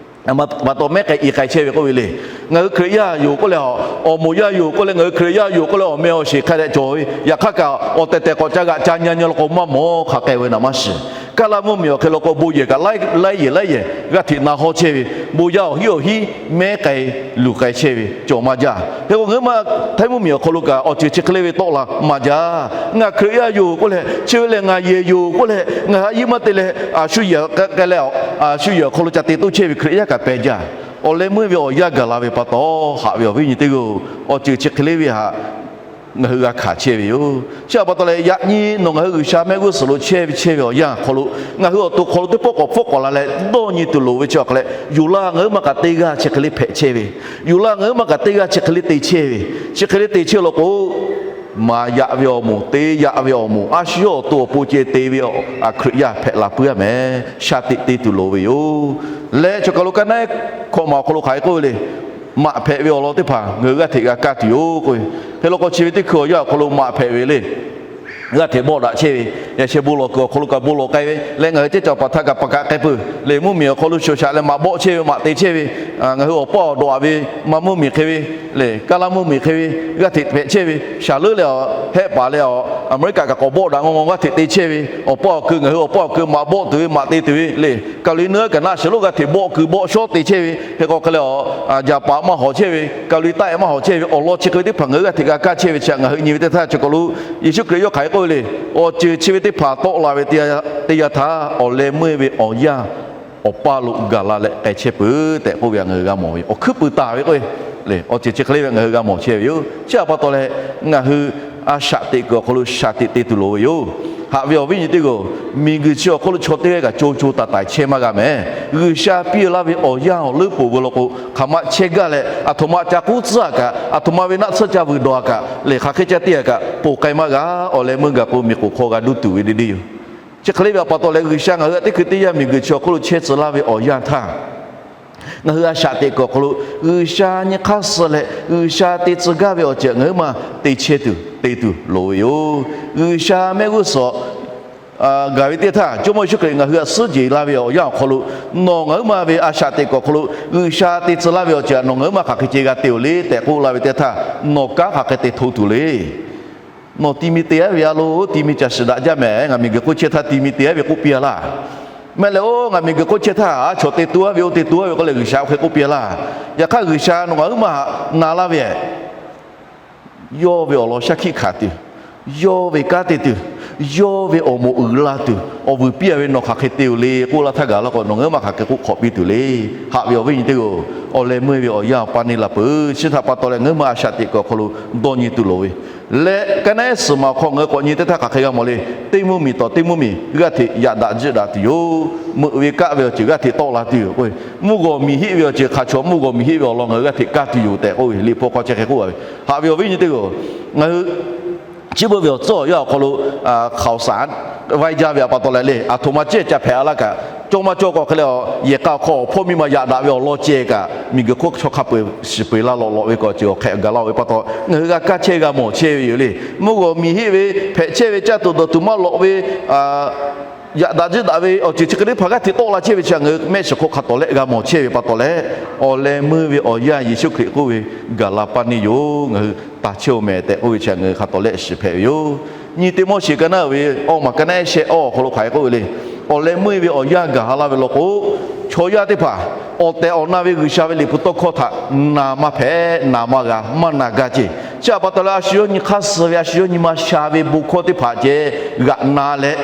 pa taw mehˉ k'ai i k'ai chehˇ ve k'oˆ ve le. Ngaˬ hui Hkriꞈ yaˇ yoˬ k'oˆ leh, awˬ moˍ yaˇ yoˬ k'oˆ leh, ngaˬ hui Hkriꞈ yaˇ yoˬ k'oˆ leh awˬ meh awˬ sheˍ hk'a dehꞈ cawˬ ve, yaꞈ hk'aˇ kaꞈ awˬ tehˬ tehˬ k'awꞈ ca g'aꞈ ca nyi nyi law k'o maˇ mawˬ hk'aˬ k'ai ve naˍ maˇ shiˍ. Kaˇ laˇ mvuhˇmiˬ awˬ hk'e law k'o bon yehˬ kaꞈ laiˉ yehˬ laiˉ yehˬ g'aˇ hteꞈ na hawˇ chehˇ ve, bon yaˇ awˬ hiˉ awˬ hiˉ mehˉ k'ai luˬ k'ai chehˇ ve cawˬ maˇ jaˇ. Hk'e k'o ngaˬ hui ma htaiˇ mvuhˇmiˬ awˬ hk'aw lo kaꞈ awˬ ceuˬ chi hk'e le ve tawˆ la maˇ jaˇ. Ngaˬ Hkriꞈ yaˇ yoˬ k'oˆ leh, chi ve leh ngaˬ yehˬ yoˬ k'oˆ leh, ngaˬ hui a yiˇ maˇ te leh, a shu yehˬ k'ai leh, a shu yehˬ awˬ hk'aw lo ca te toˇ chehˇ ve Hkriꞈ yaˇ kaꞈ pehˬ jaˇ. Awˬ leh meuˇ ve awˬ yanˇ gaˬ la ve pa taw, haꞈ ve awˬ viˉ nyi teˇ hpaˍ-oˬ, awˬ ceuˬ chi hk'e le ve htaꞈ ngaˬ hui g'a hkanˍ chehˇ ve yoˬ. Chi pa taw leh yaꞈ nyi nawˬ ngaˬ hui G'uiˬsha mehˆ g'uˇ suhˍ lo chehˇ ve chehˇ ve awˬ yanˇ awˬ hk'aw lo, ngaˬ hui awˬ to hk'aw lo teˇ pawˆ k'awꞈ hpfuhˆ k'awꞈ la leh dawˇ nyi tuˬ loˍ ve chi awˬ hk'aw leh, yuˬ laˇ ngaˬ hui ma kaꞈ teˇ g'aˇ chi hk'e le hpehꞈ chehˇ ve, yuˬ laˇ ngaˬ hui ma kaꞈ teˇ g'aˇ chi hk'e le te chehˇ ve, chi hk'e le te chehˇ law k'o, maˍ yaꞈ ve awˬ moˍ, te yaꞈ ve awˬ moˍ, a shu yawˇ awˬ to awˬ pon ceh te ve a Hkriꞈ yaˇ hpehꞈ la puiˉ a mehˍ. Shaˍ tiꞈ te tuˬ loˍ ve yoˬ. Leh chaw kaˬ lo kaˇ naˉ hkawꞈ maˬ awˬ hk'aw lo hk'aˬ hk'e k'oˆ ve le. Maꞈ hpehꞈ ve awˬ lawn teˇ hpaˍ ngaˬ hui g'aˇ hteꞈ g'a kaˇ tuˬ yoˬ k'oˆ ve. Hk'e law k'o chi ve teˇ hkui awˬ yanˇ awˬ hk'aw lo maꞈ hpehꞈ ve le. G'aˇ hteꞈ bawˆ daꞈ chehˇ ve, yaꞈ sheh bon lawˬ kuiˬ awˬ hk'aw lo kaꞈ bon lawˬ k'ai ve leh, ngaˬ hui ceh caˬ paˍ htaˇ kaꞈ paˍ kaꞈ k'ai peuˬ le. Mvuhˇmiˬ awˬ hk'aw lo shoˍ shaꞈ leh maꞈ bawˆ chehˇ ve, maꞈ te chehˇ ve, ngaˬ hui awˬ paˇ awˬ dawꞈ a ve maˇ mvuhˇmiˬ hk'e ve le, kaˇ laˇ mvuhˇmiˬ hk'e ve g'aˇ hteꞈ hpehꞈ chehˇ ve, shaˍ leuˉ leh a hehˆ paˍ leh a Aˍmeˍriˆkaꞈ kaꞈ k'awꞈ bawˆ daꞈ ngawˇ ngawˇ g'aˇ hteꞈ te chehˇ ve, awˬ paˇ awˬ kui ngaˬ hui awˬ paˇ awˬ kui maꞈ bawˆ tuˬ ve maꞈ te tuˬ ve le. Kaˍ liˍ nuˇ kaꞈ naˆ shiˍ lonˉ g'aˇ hteꞈ bawˆ kui bawˆ shawˉ te chehˇ ve, hk'e k'o hk'e leh a Jaˍpaˍ maˇ hawˍ chehˇ ve, Kaˍ liˍ taˆ maˇ hawˍ chehˇ ve, awˬ lawn chi hk'e ve teˇ hpaˍ ngaˬ hui g'aˇ hteꞈ g'a kaˇ chehˇ ve chi htaꞈ ngaˬ hui nyi ve teˇ htaˇ, chaw kaˬ lo Yeˍsuˆ Hkriꞈ yawˇ hk'aˬ hk'e k'oˆ ve le. Awˬ ceuˬ chi ve teˇ hpaˍ tawˆ la ve teˇ yanˇ htaˇ, awˬ leh meuˇ ve awˬ yanˇ awˬ paˇ lo gaˬ la leh k'ai chehˇ peuˬ tehꞈ k'oˆ ve htaꞈ ngaˬ hui g'a mawˬ ve, awˬ hkuiˉ puiˍ taˍ ve k'o, awˬ ceuˬ chi hk'e le ve ngaˬ hui g'a mawˬ chehˇ ve yoˬ. Chi htaꞈ pa taw leh, ngaˬ hui a shaꞈ teꞈ kuiˬ awˬ hk'aw lo shaˍ tiꞈ te tuˬ loˍ ve yoˬ. Haꞈ ve awˬ viˉ nyi teˇ hpaˍ-oˬ, miˬguiˬ chi awˬ hk'oˆ lo chaw teˇ g'aˇ kaꞈ co co taiˍ taiˍ chehˇ maˇ g'a mehˍ. G'uiˬsha piˇ laˇ ve awˬ yanˇ awˬ leuˉ poˬ ve law k'o, hk'aˬ ma chehˇ gaˇ leh, aˬ htoꞈ ma ca k'uˉ tcuhˉ a kaꞈ, aˬ htoꞈ ma ve naˆ tsuhˇ ca vuiˬ dawˬ a kaꞈ lehˬ, hk'aˬ hk'e ca te a kaꞈ poˬ k'ai maˇ g'a. Awˬ leh meuˇ gaˬ k'o, miˬ k'oˍ hk'aw g'a duˇ tuˬ ve deˇ deˇ yoˬ. Chi hk'e le ve awˬ pa taw leh, G'uiˬsha ngaˬ hui htaꞈ teˇ hkui teˇ yanˇ miˬguiˬ chi awˬ hk'oˆ lo chehˇ tcuh laˇ ve awˬ yanˇ htaˇ, ngaˬ hui a shaꞈ teꞈ kuiˬ awˬ hk'aw lo G'uiˬsha nyi hk'aˇ suh leh G'uiˬsha te tcuh gaˇ ve awˬ ceuˬ ngaˬ hui maˇ te chehˇ tuˬ te tuˬ loˍ ve yoˬ. G'uiˬsha mehˆ g'uˇ suhˍ gaˬ ve teˇ htaˇ, Jawˇmawˇ Yeˍsuˆ Hkriꞈ ngaˬ hui htaꞈ suhˉ jeˬ la ve awˬ yanˇ awˬ hk'aw lo, nawˬ ngaˬ hui maˇ ve a shaꞈ teꞈ kuiˬ awˬ hk'aw lo G'uiˬsha te tcuh laˇ ve awˬ ceuˬ htaꞈ nawˬ ngaˬ hui maˇ hk'aˬ hk'e ceh g'a te-oˬ le tehꞈ k'oˆ la ve teˇ htaˇ, nawˬ kanˉ hk'aˬ hk'e te hto tuˬ le. Nawˬ ti mi te aˉ ve a lo, ti mi caˬ shiˍ daꞈ jaˇ mehˍ. Ngaˬ miˬguiˬ hk'oˆ chehˇ htaˇ ti mi te aˉ ve k'oˆ piˇ a laˇ. Mehˆ leh oˬ, ngaˬ miˬguiˬ hk'oˆ chehˇ htaˇ a chaw te to aˉ ve, oˇ te to aˉ ve k'oˆ leh G'uiˬsha hk'e k'oˆ piˇ a laˇ. Yaꞈ hk'aˇ G'uiˬsha nawˬ ngaˬ hui maˇ na laˇ ve, yawˇ ve awˬ lawn shaˉ hkiˆ hkanˍ tuˬ, yawˇ ve kanˉ te tuˬ, yawˇ ve awˬ moˍ uiˍ la tuˬ awˬ vuiˬ piˇ a ve nawˬ hk'aˬ hk'e te-oˬ le k'oˆ laˇ htaˇ gaˬ laˇ k'o, nawˬ ngaˬ hui maˇ hk'aˬ hk'e k'oˆ hk'awꞈ piˇ tuˬ le. Haꞈ ve awˬ viˉ nyi teˇ-oˬ, awˬ leh meuˇ ve awˬ yanˇ awˬ pa neˇ la peuˬ. Chi htaꞈ pa taw leh ngaˬ hui maˇ a shaꞈ teꞈ kuiˬ awˬ hk'aw lo dawˇ nyi tuˬ loˍ ve leh, ka naˆ ehˉ suhˍ ma awˬ hk'aw ngaˬ hui k'awꞈ nyi teˇ htaˇ hk'aˬ hk'e g'a mawˬ le. Teˇ mvuhˇ miˬ tawˍ teˇ mvuhˇ miˬ g'aˇ hteꞈ yaꞈ daꞈ jiˆ daꞈ tuˬ yoˬ. Meuꞈ ve kaˆ ve awˬ ceuˬ g'aˇ hteꞈ tawˆ la tuˬ yoˬ k'o, mvuhˇ g'awˬ miˬ heˆ ve awˬ ceuˬ hk'a chaw mvuhˇ g'awˬ miˬ heˆ ve awˬ lawn ngaˬ hui g'aˇ hteꞈ kaˇ tuˬ yoˬ tehꞈ k'oˆ ve Liꞈ hpu hk'aw chi hk'e k'oˆ a ve. Haꞈ ve awˬ viˉ nyi teˇ-oˬ, ngaˬ hui chi beuꞈ ve awˬ tcuhˉ awˬ yanˇ awˬ hk'aw lo hkaoˍ saˍ vaiˇ jaˇ ve pa taw leh le, aˬ htoꞈ ma cehˇ ca hpehꞈ a laˇ kaꞈ, cawˇ maˇ cawˇ k'o hk'e leh, yehˬ k'a awˬ hk'aw awˬ hpawˇ miˇ ma yaꞈ daꞈ ve awˬ lawn ceh kaꞈ, miˬ guiˬ hk'oˆ chaw hk'a peu-eˬ shiˍ peu-eˬ laˇ lawꞈ lawꞈ ve k'awꞈ ceuˬ awˬ hk'ehꞈ gaˬ la-oˬ ve pa taw, ngaˬ hui g'a kaˇ chehˇ g'a mawˬ chehˇ ve yoˬ le. Mvuhˇ g'awˬ miˬ heˆ ve, hpehꞈ chehˇ ve caˇ tuˬ dawˬ tuˬ maˇ lawꞈ ve, yaꞈ daꞈ jiˆ daꞈ ve awˬ ceuˬ chi hk'e teˇ hpaˍ g'aˇ hteꞈ tawˆ la chehˇ ve chi ngaˬ hui mehˆ shiˍ hk'oˆ hk'a tawˍ lehˆ g'a mawˬ chehˇ ve pa taw leh, awˬ leh meuˇ ve awˬ yanˇ Yeˍsuˆ Hkriꞈ k'oˆ ve gaˬ la paˇ neˇ yoˬ. Ngaˬ hui taˇ chehˇ-oˬ mehˍ tehꞈ k'oˆ ve chi ngaˬ hui hk'a tawˍ lehˆ shiˍ hpehꞈ ve yoˬ. Nyi Teˇmoˉseˍ ka naˆ uiˍ ve awˇ maˬ ka naˆ ehˉ shehˆ awˇ awˬ hk'aw lo hk'aˬ hk'e k'oˆ ve le. Awˬ leh meuˇ ve awˬ yanˇ gaˬ la ve law k'o, chaw yaˇ teˇ hpaˍ awˬ tehˬ awˬ na ve G'uiˬsha ve liꞈ hpu tawˇ hkawˇ htaꞈ na maˇ hpehꞈ, na maˇ g'a, maˇ na gaˇ ceˇ. Chi htaꞈ pa taw leh, a shu yawˇ nyi hk'aˇ suh ve, a shu yawˇ nyi ma sha ve bon hkawˇ teˇ hpaˍ ceh g'aꞈ na leh,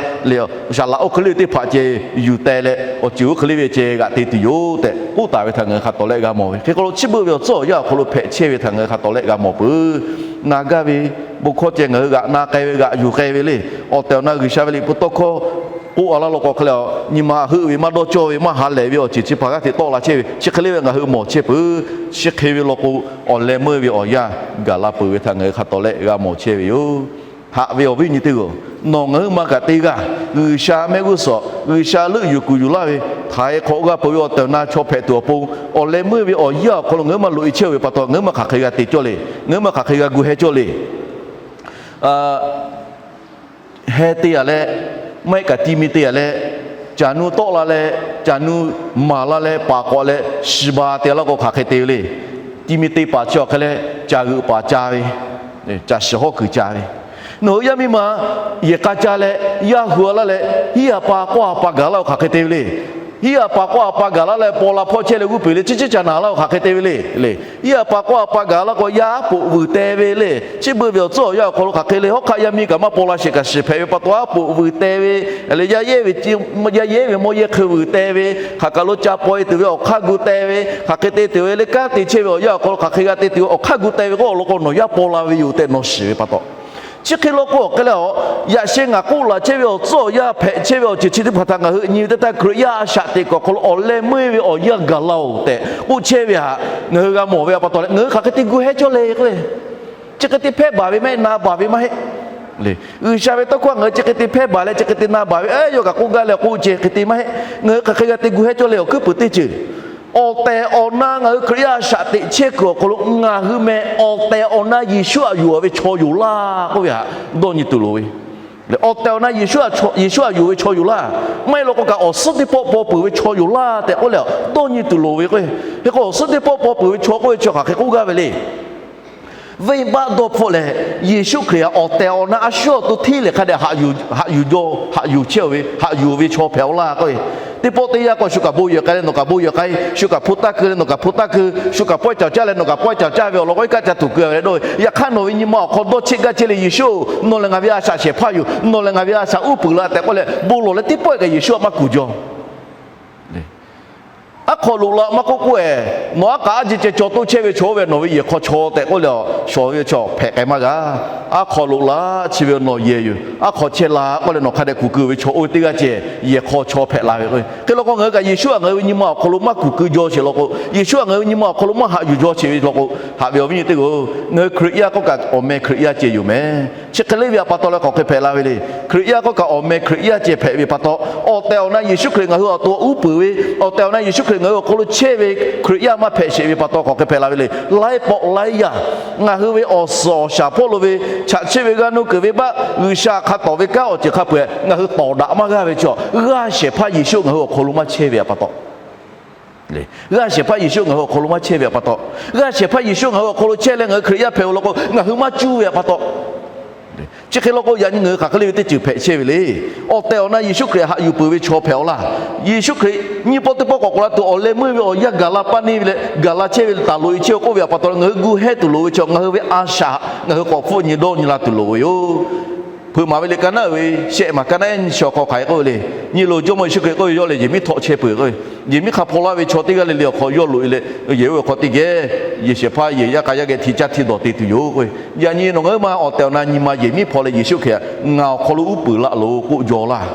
saˍ laꞈ oˇ hk'e le teˇ hpaˍ ceh yuˬ teh leh, awˬ ceuˬ oˇ hk'e le ve ceh g'aꞈ te tuˬ yoˬ tehꞈ k'oˆ taˍ ve htaꞈ ngaˬ hui hk'a tawˍ lehˆ g'a mawˬ ve. Hk'e k'o lo, chi beuꞈ ve awˬ tcuhˉ awˬ yanˇ awˬ hk'aw lo hpehꞈ chehˇ ve htaꞈ ngaˬ hui hk'a tawˍ lehˆ g'a mawˬ peuˬ. Na gaˇ ve bon hkawˇ ceh ngaˬ hui g'aꞈ na k'ai ve, g'aꞈ yuˬ k'ai ve le. Awˬ tehˬ awˬ na G'uiˬsha ve liꞈ hpu tawˇ hkawˇ k'oˆ a laˇ law k'o hk'e leh, nyi ma heuˆ ve maˇ dawˇ cawˇ ve, maˇ ha lehˬ ve awˬ ceuˬ chi hpaˍ g'aˇ hteꞈ tawˆ la chehˇ ve chi hk'e le ve ngaˬ hui mawˬ chehˇ peuˬ. Chi hk'e ve law k'o, awˬ leh meuˇ ve awˬ yanˇ gaˬ la peuˬ ve htaꞈ ngaˬ hui hk'a tawˍ lehˆ g'a mawˬ chehˇ ve yoˬ. Haꞈ ve awˬ viˉ nyi teˇ g'aˇ, nawˬ ngaˬ hui ma kaꞈ teˇ g'aˇ G'uiˬsha mehˆ g'uˇ suhˍ, G'uiˬsha leuˆ yuˬ kuˬ yuˬ laˇ ve htaiˍ hk'awꞈ g'a peuˬ ve awˬ tehˬ awˬ na chaw hpehꞈ tuˬ awˬ pon, awˬ leh meuˇ ve awˬ yanˇ awˬ hk'aw lo ngaˬ hui maˇ loꞈ e chehˇ ve pa taw, ngaˬ hui maˇ hk'aˬ hk'e g'a te cawˇ le. Ngaˬ hui maˇ hk'aˬ hk'e g'a gu heh cawˇ le. Heh te yaꞈ leh, maˇ heˆ kaꞈ ti mi te yaꞈ leh, caˬ nu tawˆ la leh, caˬ nu maˍ la leh, paˍ k'awꞈ leh shiˍ baˬ te laˇ k'o hk'aˬ hk'e te ve le. Ti mi te paˍ chi awˬ hk'e leh, caˬ g'euꞈ paˍ ca ve, caˬ shiˍ hawˉ kuiˬ ca ve. Nawˬ hui yaˇ miˇ ma yehˬ k'a ca leh, yaˇ hu a laˇ leh, hiˉ a pa k'awˇ a pa gaˬ laˇ k'o hk'aˬ hk'e te ve le. Hiˉ a pa k'awˇ a pa gaˬ laˇ leh paw la hpawˇ chehˇ leh g'uˇ peˬ le, chi chi ca naˍ laˇ k'o hk'aˬ hk'e te ve le. Hiˉ a pa k'awˇ a pa gaˬ laˇ k'o yaˇ poꞈ vuiˬ teh ve le. Chi beuꞈ ve awˬ tcuhˉ awˬ yanˇ awˬ hk'aw lo hk'aˬ hk'e le. Hawˉ hk'aˆ yaˇ miˇ kaꞈ maˇ paw la sheˍ kaꞈ shiˍ hpehꞈ ve pa taw, aˉ poꞈ vuiˬ teh ve, leh yaˇ yehˉ ve, yaˇ yehˉ ve mawˇ yehˇ hk'e vuiˬ teh ve, hk'aˬ kaˬ lo ca paw e tuˬ ve awˬ hk'aˇ gu teh ve, hk'aˬ hk'e te tuˬ ve le. Kanˉ te chehˇ ve awˬ yanˇ awˬ hk'aw lo hk'aˬ hk'e g'a te tuˬ ve awˬ hk'aˇ gu teh ve k'o, awˬ lawn k'o nawˬ yaˇ paw la ve yoˬ tehꞈ nawˬ shiˍ ve pa taw, chi hk'e law k'o awˬ hk'e leh, yaꞈ sheh ngaˬ k'oˆ laˬ chehˇ ve awˬ tcuhˉ awˬ yanˇ hpehꞈ chehˇ ve awˬ ceuˬ chi teˇ hpaˍ htaꞈ ngaˬ hui nyi ve teˇ htaˇ, Hkriꞈ yaˇ a shaꞈ teꞈ kuiˬ awˬ hk'aw lo awˬ leh meuˇ ve awˬ yanˇ gaˬ la-oˬ tehꞈ k'oˆ chehˇ ve htaꞈ ngaˬ hui g'a mawˬ ve pa taw leh, ngaˬ hui hk'aˬ hk'e te gu heh cawˇ le k'o, chi hk'e te hpehˇ baˬ ve maˇ heˆ, na baˬ ve maˇ heˆ. G'uiˬsha ve tawˇ hkawˇ ngaˬ hui chi hk'e te hpehˇ baˬ leh chi hk'e te na baˬ ve, yawˇ kaꞈ k'oˆ gaˇ leh k'oˆ ceh hk'e te maˇ heˆ. Ngaˬ hui hk'aˬ hk'e g'a te gu heh cawˇ le. Awˬ hkuiˉ puiˍ teˇ ceuˬ, awˬ tehˬ awˬ na ngaˬ hui Hkriꞈ yaˇ a shaꞈ teꞈ chehˇ kuiˬ awˬ hk'aw lo ngaˬ hui meh awˬ tehˬ awˬ na Yeˍsuˆ htaꞈ yonˍ ve chaw yoˬ laˇ k'oˆ ve htaꞈ dawˇ nyi tuˬ loˍ ve. Awˬ tehˬ awˬ na Yeˍsuˆ htaꞈ, Yeˍsuˆ htaꞈ yonˍ ve chaw yoˬ laˇ. Maˇ heˆ law k'o kaꞈ awˬ suhˉ teˇ pawˆ paw peuˬ ve chaw yoˬ laˇ tehꞈ k'oˆ leh dawˇ nyi tuˬ loˍ ve k'o, hk'e k'o awˬ suhˉ teˇ pawˆ paw peuˬ ve chaw k'oˆ ve chi hk'aˬ hk'e k'oˆ gaˇ ve le. Venˇbaˆ dawˇ hpfuhˆ leh, Yeˍsuˆ Hkriꞈ htaꞈ awˬ tehˬ awˬ na a shu awˬ to hteˇ lehˬ hk'a dehꞈ haꞈ yuˬ jaw, haꞈ yuˬ chehˇ ve, haꞈ yuˬ ve chaw hpehꞈ-aw laˇ k'o, teˇ pawˆ teˇ yanˇ k'o shu kaꞈ bon yehˬ k'ai leh nawˬ kaꞈ bon yehˬ k'ai, shu kaꞈ hpu taˇ keu leh nawˬ kaꞈ hpu taˇ keu, shu kaꞈ pawehˇ caˬ caˇ leh nawˬ kaꞈ pawehˇ caˬ caˇ ve awˬ lawn k'o, iˉ kaˆ ca tuˬ keu ve leh dawˇ ve. Yaꞈ hk'aˇ nawˬ ve nyi ma awˬ hk'aw dawˇ cheˆ gaˇ chehˇ le, Yeˍsuˆ-oˬ, nawˬ lehˬ ngaˬ ve a shaꞈ shehˍ hpaˇ yoˬ, nawˬ lehˬ ngaˬ ve a shaꞈ uˉ peunˍ laˇ tehꞈ k'oˆ leh bon lawˬ leh teˇ pawehˇ kaꞈ Yeˍsuˆ htaꞈ maˇ kuˬ jaw. Aˉ hk'aw loꞈ la maˇ k'oˆ k'oˆ-ehˍ, nawˬ aˉ k'aꞈ aˉ jeˇ ceh caw toˇ chehˇ ve chaw oˇ ve nawˬ ve yehˬ hk'aw chaw tehꞈ k'oˆ leh, shawˍ ve chaw hpehꞈ k'ai maˇ g'a. Aˉ hk'aw loꞈ la, chi ve nawˬ yehˬ yoˬ. Aˉ hk'aw chehˇ la k'oˆ leh nawˬ hk'a dehꞈ kuˬ keu ve chaw oˇ ve teˇ g'aˇ ceh yehˬ hk'aw chaw hpehꞈ la ve k'o, hk'e law k'o ngaˬ hui kaꞈ Yeˍsuˆ htaꞈ ngaˬ hui ve nyi ma awˬ hk'aw lo maˇ kuˬ keu jaw sheˍ law k'o, Yeˍsuˆ htaꞈ ngaˬ hui ve nyi ma awˬ hk'aw lo maˇ haꞈ yuˬ jaw sheˍ ve law k'o, haꞈ ve awˬ viˉ nyi teˇ g'aˇ-oˬ, ngaˬ hui Hkriꞈ yaˇ k'oˆ kaꞈ awˬ meh Hkriꞈ yaˇ ceh yoˬ meh. Chi hk'e le ve pa taw leh hk'aˬ hk'e hpehꞈ la ve le. Hkriꞈ yaˇ k'oˆ kaꞈ awˬ meh Hkriꞈ yaˇ ceh hpehꞈ ve pa taw, awˬ tehˬ awˬ na Yeˍsuˆ Hkriꞈ ngaˬ hui awˬ to uˉ peunˍ ve, awˬ tehˬ awˬ na Yeˍsuˆ Hkriꞈ ngaˬ hui awˬ hk'aw lo chehˇ ve Hkriꞈ yaˇ maˇ hpehꞈ sheˍ ve pa taw hk'aˬ hk'e hpehꞈ la ve le. Laiˉ pawˆ laiˉ yaˇ ngaˬ hui ve awˬ suhˍ awˬ shaˍ hpawˇ lo ve chaꞈ chiˆ ve g'aˇ nuˇ keunˍ ve baˆ G'uiˬsha hk'a tawˍ ve kanˉ awˬ ceuˬ hk'a peu-eˬ ngaˬ hui tawˍ daꞈ maˇ g'aˇ ve chaw, g'aˇ shehˍ hpaˇ Yeˍsuˆ ngaˬ hui awˬ hk'aw lo maˇ chehˇ ve pa taw, g'aˇ shehˍ hpaˇ Yeˍsuˆ ngaˬ hui awˬ hk'aw lo maˇ chehˇ ve pa taw, g'aˇ shehˍ hpaˇ Yeˍsuˆ ngaˬ hui awˬ hk'aw lo chehˇ leh ngaˬ hui Hkriꞈ yaˇ hpehꞈ-o law k'o, ngaˬ hui maˇ cuˇ ve pa taw, chi hk'e law k'o yaꞈ nyi ngaˬ hui hk'aˬ hk'e le ve teˇ ceuˬ hpehꞈ chehˇ ve le. Awˬ tehˬ awˬ na Yeˍsuˆ Hkriꞈ haꞈ yuˬ peuˬ ve chaw hpehꞈ-aw laˇ. Yeˍsuˆ Hkriꞈ nyiˇ pawˆ teˇ pawˆ k'awꞈ k'oꞈ la tuˬ awˬ leh meuˇ ve awˬ yanˇ gaˬ la paˇ neˇ ve leh gaˬ la chehˇ ve taˍ loꞈ-e chehˇ-oˬ k'oˆ ve pa taw, ngaˬ hui gu hehˇ tuˬ loˍ ve chaw, ngaˬ hui ve a shaꞈ ngaˬ hui k'awꞈ hpfuhˆ nyi dawˇ nyi la tuˬ loˍ ve yoˬ. Hpeuꞈ maˍ ve liꞈ ka naˉ uiˍ ve shehˆ maˬ ka naˉ ehˉ nyi chi awˬ hk'aw hk'aˬ hk'e k'oˆ ve le. Nyi loˬ, Jawˇmawˇ Yeˍsuˆ Hkriꞈ k'oˆ ve, yawˇ lehˬ yehˬ miˉ htawˆ chehˇ peuˬ k'oˆ ve, yehˬ miˉ hk'a hpaw laˇ ve chaw teˇ g'aˇ le le awˬ hk'aw yawˇ loꞈ e leh, yehˬ oˇ ve awˬ hk'aw teˇ geh yehˬ shehˍ hpaˇ yehˬ yaˇ k'a yaˇ geh hti caˇ hti dawˬ te tuˬ yoˬ k'oˆ ve. Yaꞈ nyi nawˬ ngaˬ hui ma awˬ tehˬ awˬ na nyi ma yehˬ miˉ hpaw leh Yeˍsuˆ Hkriꞈ htaꞈ ngaˬ awˬ hk'aw lo uˉ peunˍ laˇ loˬ k'oˆ jaw laˇ.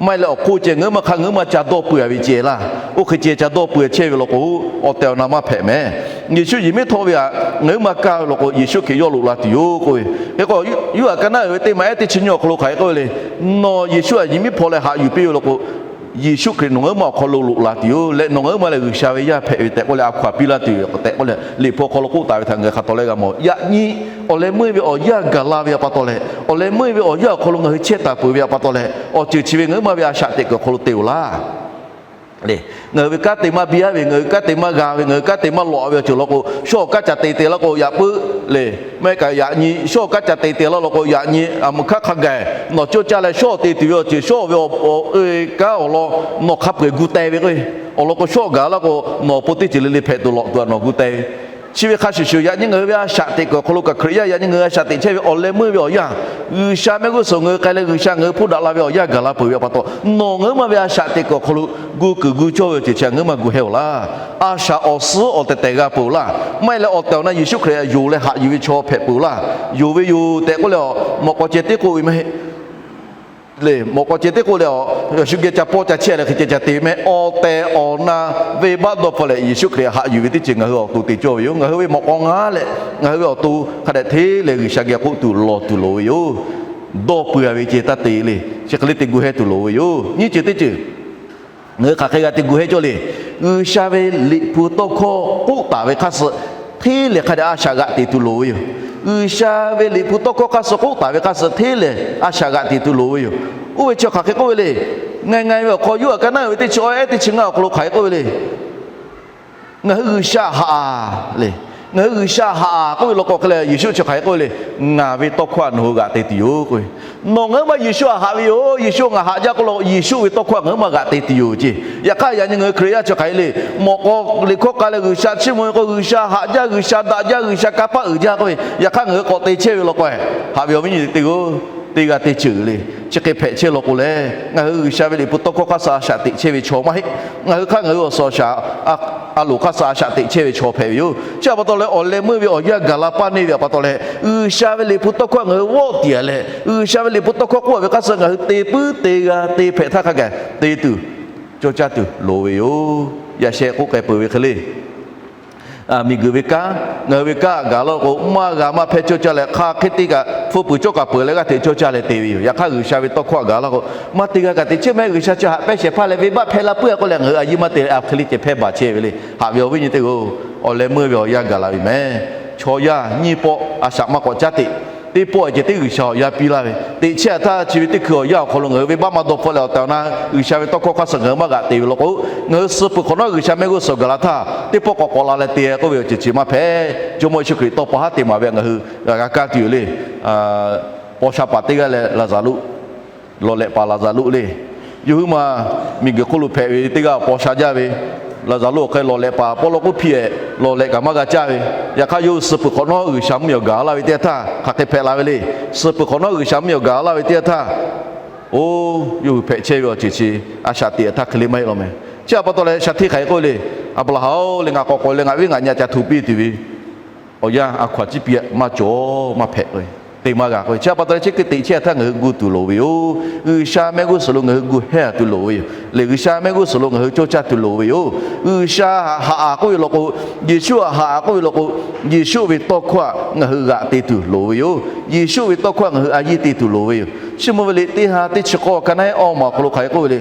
Maˇ heˆ leh awˬ hk'oˆ ceh ngaˬ hui ma hk'a ngaˬ hui ma ca dawˇ peuˬ a ve ceh laˇ. Oˇ hk'e ceh ca dawˇ peuˬ chehˇ ve law k'o, awˬ tehˬ awˬ na maˇ hpehꞈ mehˍ. Yeˍsuˆ yehˬ miˉ htawˆ ve htaꞈ ngaˬ hui ma kaˇ ve law k'o, Yeˍsuˆ Hkriꞈ yawˇ loꞈ la tuˬ yoˬ k'oˆ ve. Hk'e k'o, Yoˇhanˬ ka naˉ uiˍ ve teˇ maˬ ehˉ teˇ chi nyiˇ awˬ hk'aw lo hk'aˬ hk'e k'oˆ ve le. Nawˬ Yeˍsuˆ htaꞈ yehˬ miˉ hpaw leh haꞈ yuˬ piˇ ve law k'o, Yeˍsuˆ Hkriꞈ nawˬ ngaˬ hui ma awˬ hk'aw lo loꞈ la tuˬ yoˬ leh nawˬ ngaˬ hui ma lehˬ G'uiˬsha ve yaˇ hpehꞈ ve tehꞈ k'oˆ leh a hkaw anˬ piˇ laˇ tuˬ yoˬ tehꞈ k'oˆ leh Liꞈ hpu awˬ hk'aw lo k'oˆ taˍ ve htaꞈ ngaˬ hui hk'a taw leh g'a mawˬ. Yaꞈ nyi awˬ leh meuˇ ve awˬ yanˇ gaˬ la ve htaꞈ pa taw leh, awˬ leh meuˇ ve awˬ yanˇ awˬ hk'aw lo ngaˬ hui chehˇ taˍ peuˬ ve htaꞈ pa taw leh, awˬ ceuˬ chi ve ngaˬ hui ma ve a shaꞈ teꞈ kuiˬ awˬ hk'aw lo te-oˬ laˇ. Ngaˬ hui ve kanˉ te maˇ biˇ aˉ ve, ngaˬ hui kanˉ te maˇ g'a ve, ngaˬ hui kanˉ te maˇ lawꞈ ve awˬ ceuˬ law k'o, shawˉ awˬ kanˉ ca te te laˇ k'o yaꞈ puiˉ le. Maˇ heˆ kaꞈ yaꞈ nyi shawˉ awˬ kanˉ ca te te laˇ law k'o, yaꞈ nyi a meuꞈ hk'aˇ hk'a gaˬ nawˬ cawˇ caˇ leh shawˉ te tuˬ ve awˬ ceuˬ, shawˉ ve awˬ e kanˉ awˬ lawn nawˬ hk'a peu-eˬ gu teh ve k'o, awˬ lawn k'o shawˉ gaˬ laˇ k'o, nawˬ awˬ pon teˇ ceuˬ le le hpehꞈ tuˬ lawꞈ tuˬ a nawˬ gu teh ve. Chi ve hk'a shuˍ shuˍ, yaꞈ nyi ngaˬ hui ve a shaꞈ teꞈ kuiˬ awˬ hk'aw lo kaꞈ Hkriꞈ yaˇ yaꞈ nyi ngaˬ hui a shaꞈ teꞈ chehˇ ve awˬ leh meuˇ ve awˬ yanˇ, G'uiˬsha mehˆ g'uˇ suhˍ ngaˬ hui k'ai leh G'uiˬsha ngaˬ hui hpoˇ daꞈ la ve awˬ yanˇ gaˬ la peuˬ ve htaꞈ pa taw, nawˬ ngaˬ hui ma ve a shaꞈ teꞈ kuiˬ awˬ hk'aw lo gu kuiˬ gu cawˇ ve awˬ ceuˬ chi htaꞈ ngaˬ hui ma gu heh-oˬ laˇ. A shaꞈ awˬ suhˉ awˬ tehˬ tehˬ g'a peuˬ-oˬ laˇ. Maˇ heˆ leh awˬ tehˬ awˬ na Yeˍsuˆ Hkriꞈ htaꞈ yonˍ leh haꞈ yuˬ ve chaw hpehꞈ peuˬ-oˬ laˇ. Yonˍ ve yoˬ tehꞈ k'oˆ leh a, mawꞈ k'aw ceh tiˉ k'oˆ ve maˇ heˆ le. Mawꞈ k'aw ceh tiˉ k'oˆ leh a, shu geh ca pawˇ ca chehˇ leh hk'e ceh ca te ve mehˆ. Awˬ tehˬ awˬ na venˇbaˆ dawˇ hpfuhˇ leh Yeˍsuˆ Hkriꞈ haꞈ yuˬ ve teˇ ceuˬ ngaˬ hui awˬ to te cawˇ ve yoˬ. Ngaˬ hui ve mawꞈ k'aw ngaˇ leh ngaˬ hui ve awˬ to hk'a dehꞈ hteˇ leh G'uiˬsha geh k'oˆ tuˬ lawˬ tuˬ loˍ ve yoˬ. Dawˇ peuˬ a ve ceh taˇ te le. Chi hk'e le te gu heh tuˬ loˍ ve yoˬ. Nyiˇ ceuˬ teˇ ceuˬ ngaˬ hui hk'aˬ hk'e g'a te gu heh cawˇ le. G'uiˬsha ve Liꞈ hpu tawˇ hkawˇ k'oˆ taˍ ve hk'aˇ suh hteˇ lehˬ hk'a dehꞈ a shaꞈ g'aꞈ te tuˬ loˍ ve yoˬ. G'uiˬsha ve Liꞈ hpu tawˇ hkawˇ hk'aˇ suh k'oˆ taˍ ve hk'aˇ suh hteˇ lehˬ a shaꞈ g'aꞈ te tuˬ loˍ ve yoˬ. Oˇ ve chi hk'aˬ hk'e k'oˆ ve le. Ngaˬ ngaˬ ve awˬ hk'aw Yoˇhanˬ ka naˉ ve teˇ chi awˬ ehˉ teˇ chi ngaˇ awˬ hk'aw lo hk'aˬ hk'e k'oˆ ve le. Ngaˬ hui G'uiˬsha haꞈ le. Ngaˬ hui G'uiˬsha haꞈ k'oˆ ve law k'o hk'e leh Yeˍsuˆ chi hk'aˬ hk'e k'oˆ ve le. Ngaˬ ve tawˇ hkawˇ htaꞈ nawˬ hui g'aꞈ te tuˬ yoˬ k'oˆ ve. Nawˬ ngaˬ hui ma Yeˍsuˆ htaꞈ haꞈ ve yoˬ. Yeˍsuˆ ngaˬ haꞈ jaˇ k'oˆ law k'o, Yeˍsuˆ ve tawˇ hkawˇ htaꞈ ngaˬ hui ma g'aꞈ te tuˬ yoˬ ceˇ. Yaꞈ hk'aˇ yaꞈ nyi ngaˬ hui Hkriꞈ yaˇ chi hk'aˬ hk'e le. Mawꞈ k'aw Liꞈ hkawˇ k'ai leh G'uiˬsha chiˇ mvuh ve k'o, G'uiˬsha haꞈ jaˇ, G'uiˬsha daꞈ jaˇ, G'uiˬsha kanˇ paˆ uiˍ jaˇ k'oˆ ve, yaꞈ hk'aˇ ngaˬ hui k'awꞈ te chehˇ ve law k'o, haꞈ ve awˬ viˉ nyi teˇ g'aˇ teˇ g'aˇ teˇ ceuˬ le. Chi hk'e hpehꞈ chehˇ law k'o lehˬ, ngaˬ hui G'uiˬsha ve Liꞈ hpu tawˇ hkawˇ hk'aˇ suh a shaꞈ teꞈ chehˇ ve chaw maˇ heˆ. Ngaˬ hui hk'aˇ ngaˬ hui awˬ suhˍ awˬ shaˍ a loˍ hk'aˇ suh a shaꞈ teꞈ chehˇ ve chaw hpehꞈ ve yoˬ. Chi htaꞈ pa taw leh awˬ leh meuˇ ve awˬ yanˇ gaˬ la paˇ neˇ ve htaꞈ pa taw leh, G'uiˬsha ve Liꞈ hpu tawˇ hkawˇ ngaˬ hui vawˆ tiˍ leh G'uiˬsha ve Liꞈ hpu tawˇ hkawˇ k'oˆ ve hk'aˇ suh ngaˬ hui te puiˉ te g'a te hpehꞈ htaˇ hk'a gaˬ te tuˬ, cawˇ caˇ tuˬ loˍ ve yoˬ. Yaꞈ sheh k'oˆ k'ai peuˬ ve hk'e le. Miˬguiˬ ve kanˉ, ngaˬ hui ve kanˉ gaˬ laˇ k'o, maˇ g'a maˇ hpehˇ cawˇ caˇ leh hk'a hk'e te kaꞈ hpu puiˍ cawˇ kaꞈ peuˬ leh g'aˇ hteꞈ cawˇ caˇ leh te ve yoˬ. Yaꞈ hk'aˇ G'uiˬsha ve tawˇ hkawˇ gaˬ laˇ k'o, maˇ te g'a kaꞈ te chehˇ mehˆ. G'uiˬsha chi haꞈ pehˇ shehˍ hpaˇ leh venˇbaˆ hpehˇ la puiˉ a k'oˆ leh ngaˬ hui a yiˇ maˇ te leh a hk'e le ceh hpehˇ baˬ chehˇ ve le. Haꞈ ve awˬ viˉ nyi teˇ g'aˇ, awˬ leh meuˇ ve awˬ yanˇ gaˬ la ve mehˍ. Chaw yaˇ nyiˇ pawˆ a shaꞈ maˇ k'awꞈ caˉ teꞈ. Teˇ pawˆ ceh tiˉ G'uiˬsha awˬ yanˇ piˇ laˇ ve, teꞈ chehˇ htaˇ chi ve teˇ hkui awˬ yanˇ awˬ hk'aw lo ngaˬ hui venˇbaˆ maˇ dawˇ hpfuhˇ leh awˬ tehˬ awˬ na G'uiˬsha ve tawˇ hkawˇ hk'aˇ suh ngaˬ hui maˇ g'aꞈ te ve law k'o, ngaˬ hui suh peuˬ hk'awꞈ nawˉ G'uiˬsha mehˆ g'uˇ suhˍ gaˬ la htaˇ teˇ pawˆ k'awꞈ k'awꞈ la leh te k'oˆ ve awˬ ceuˬ chi maˇ hpehꞈ. Jawˇmawˇ Yeˍsuˆ Hkriꞈ tawˇ pa haˉ te maˍ ve htaꞈ ngaˬ hui g'a kaˇ tuˬ yoˬ le. Paw sha paˍ teˇ g'aˇ leh Laˍzaˍruˆ, lawˬ lehꞈ paˍ Laˍzaˍruˆ le. Yawˇ hui ma miˬguiˬ hk'oˆ lo hpehꞈ ve teˇ g'aˇ paw sha jaˇ ve, Laˍzaˍruˆ awˬ hk'e lawˬ lehꞈ paˍ pawˆ lawˇ k'oˆ hpiˇ-ehˍ lawˬ lehꞈ kaꞈ maˇ g'a caˇ ve. Yaꞈ hk'aˇ yawˇ hui suh peuˬ hk'awꞈ nawˉ G'uiˬsha mvuhˇmiˬ awˬ gaˬ laˇ ve teˇ yanˇ htaˇ hk'aˬ hk'e hpehꞈ la ve le. Suh peuˬ hk'awꞈ nawˉ G'uiˬsha mvuhˇmiˬ awˬ gaˬ laˇ ve teˇ yanˇ htaˇ, oˇ, yawˇ hui hpehꞈ chehˇ ve awˬ ceuˬ chi a shaꞈ teꞈ htaˇ hk'e le maˇ heˆ law mehˍ. Chi htaꞈ pa taw leh sha hteˇ hk'aˬ hk'e k'oˆ ve le. Aˍbraˍhanˍ-oˬ, leh ngaˬ k'awꞈ k'awꞈ leh ngaˬ viˉ ngaˬ nyaˇ ca hto piˇ tuˬ ve awˬ yanˇ a hkaw-anˬ ciˉ piˇ maˇ cawˬ maˇ hpehꞈ k'o, te maˇ g'a k'o. Chi htaꞈ pa taw leh chi hk'e teꞈ chehˇ htaˇ ngaˬ hui gu tuˬ loˍ ve yoˬ. G'uiˬsha mehˆ g'uˇ suhˍ lo ngaˬ hui gu hehˇ tuˬ loˍ ve yoˬ. Lehˬ G'uiˬsha mehˆ g'uˇ suhˍ lo ngaˬ hui cawˇ caˇ tuˬ loˍ ve yoˬ. G'uiˬsha haꞈ haꞈ k'oˆ ve law k'o, Yeˍsuˆ haꞈ haꞈ k'oˆ ve law k'o, Yeˍsuˆ ve tawˇ hkawˇ htaꞈ ngaˬ hui g'aꞈ te tuˬ loˍ ve yoˬ. Yeˍsuˆ ve tawˇ hkawˇ htaꞈ ngaˬ hui a yiˇ te tuˬ loˍ ve yoˬ. Chiˇ mvuh ve liꞈ teˇ ha teˇ chi k'awˇ ka naˉ ehˉ awˇ maˬ awˬ hk'aw lo hk'aˬ hk'e k'oˆ ve le.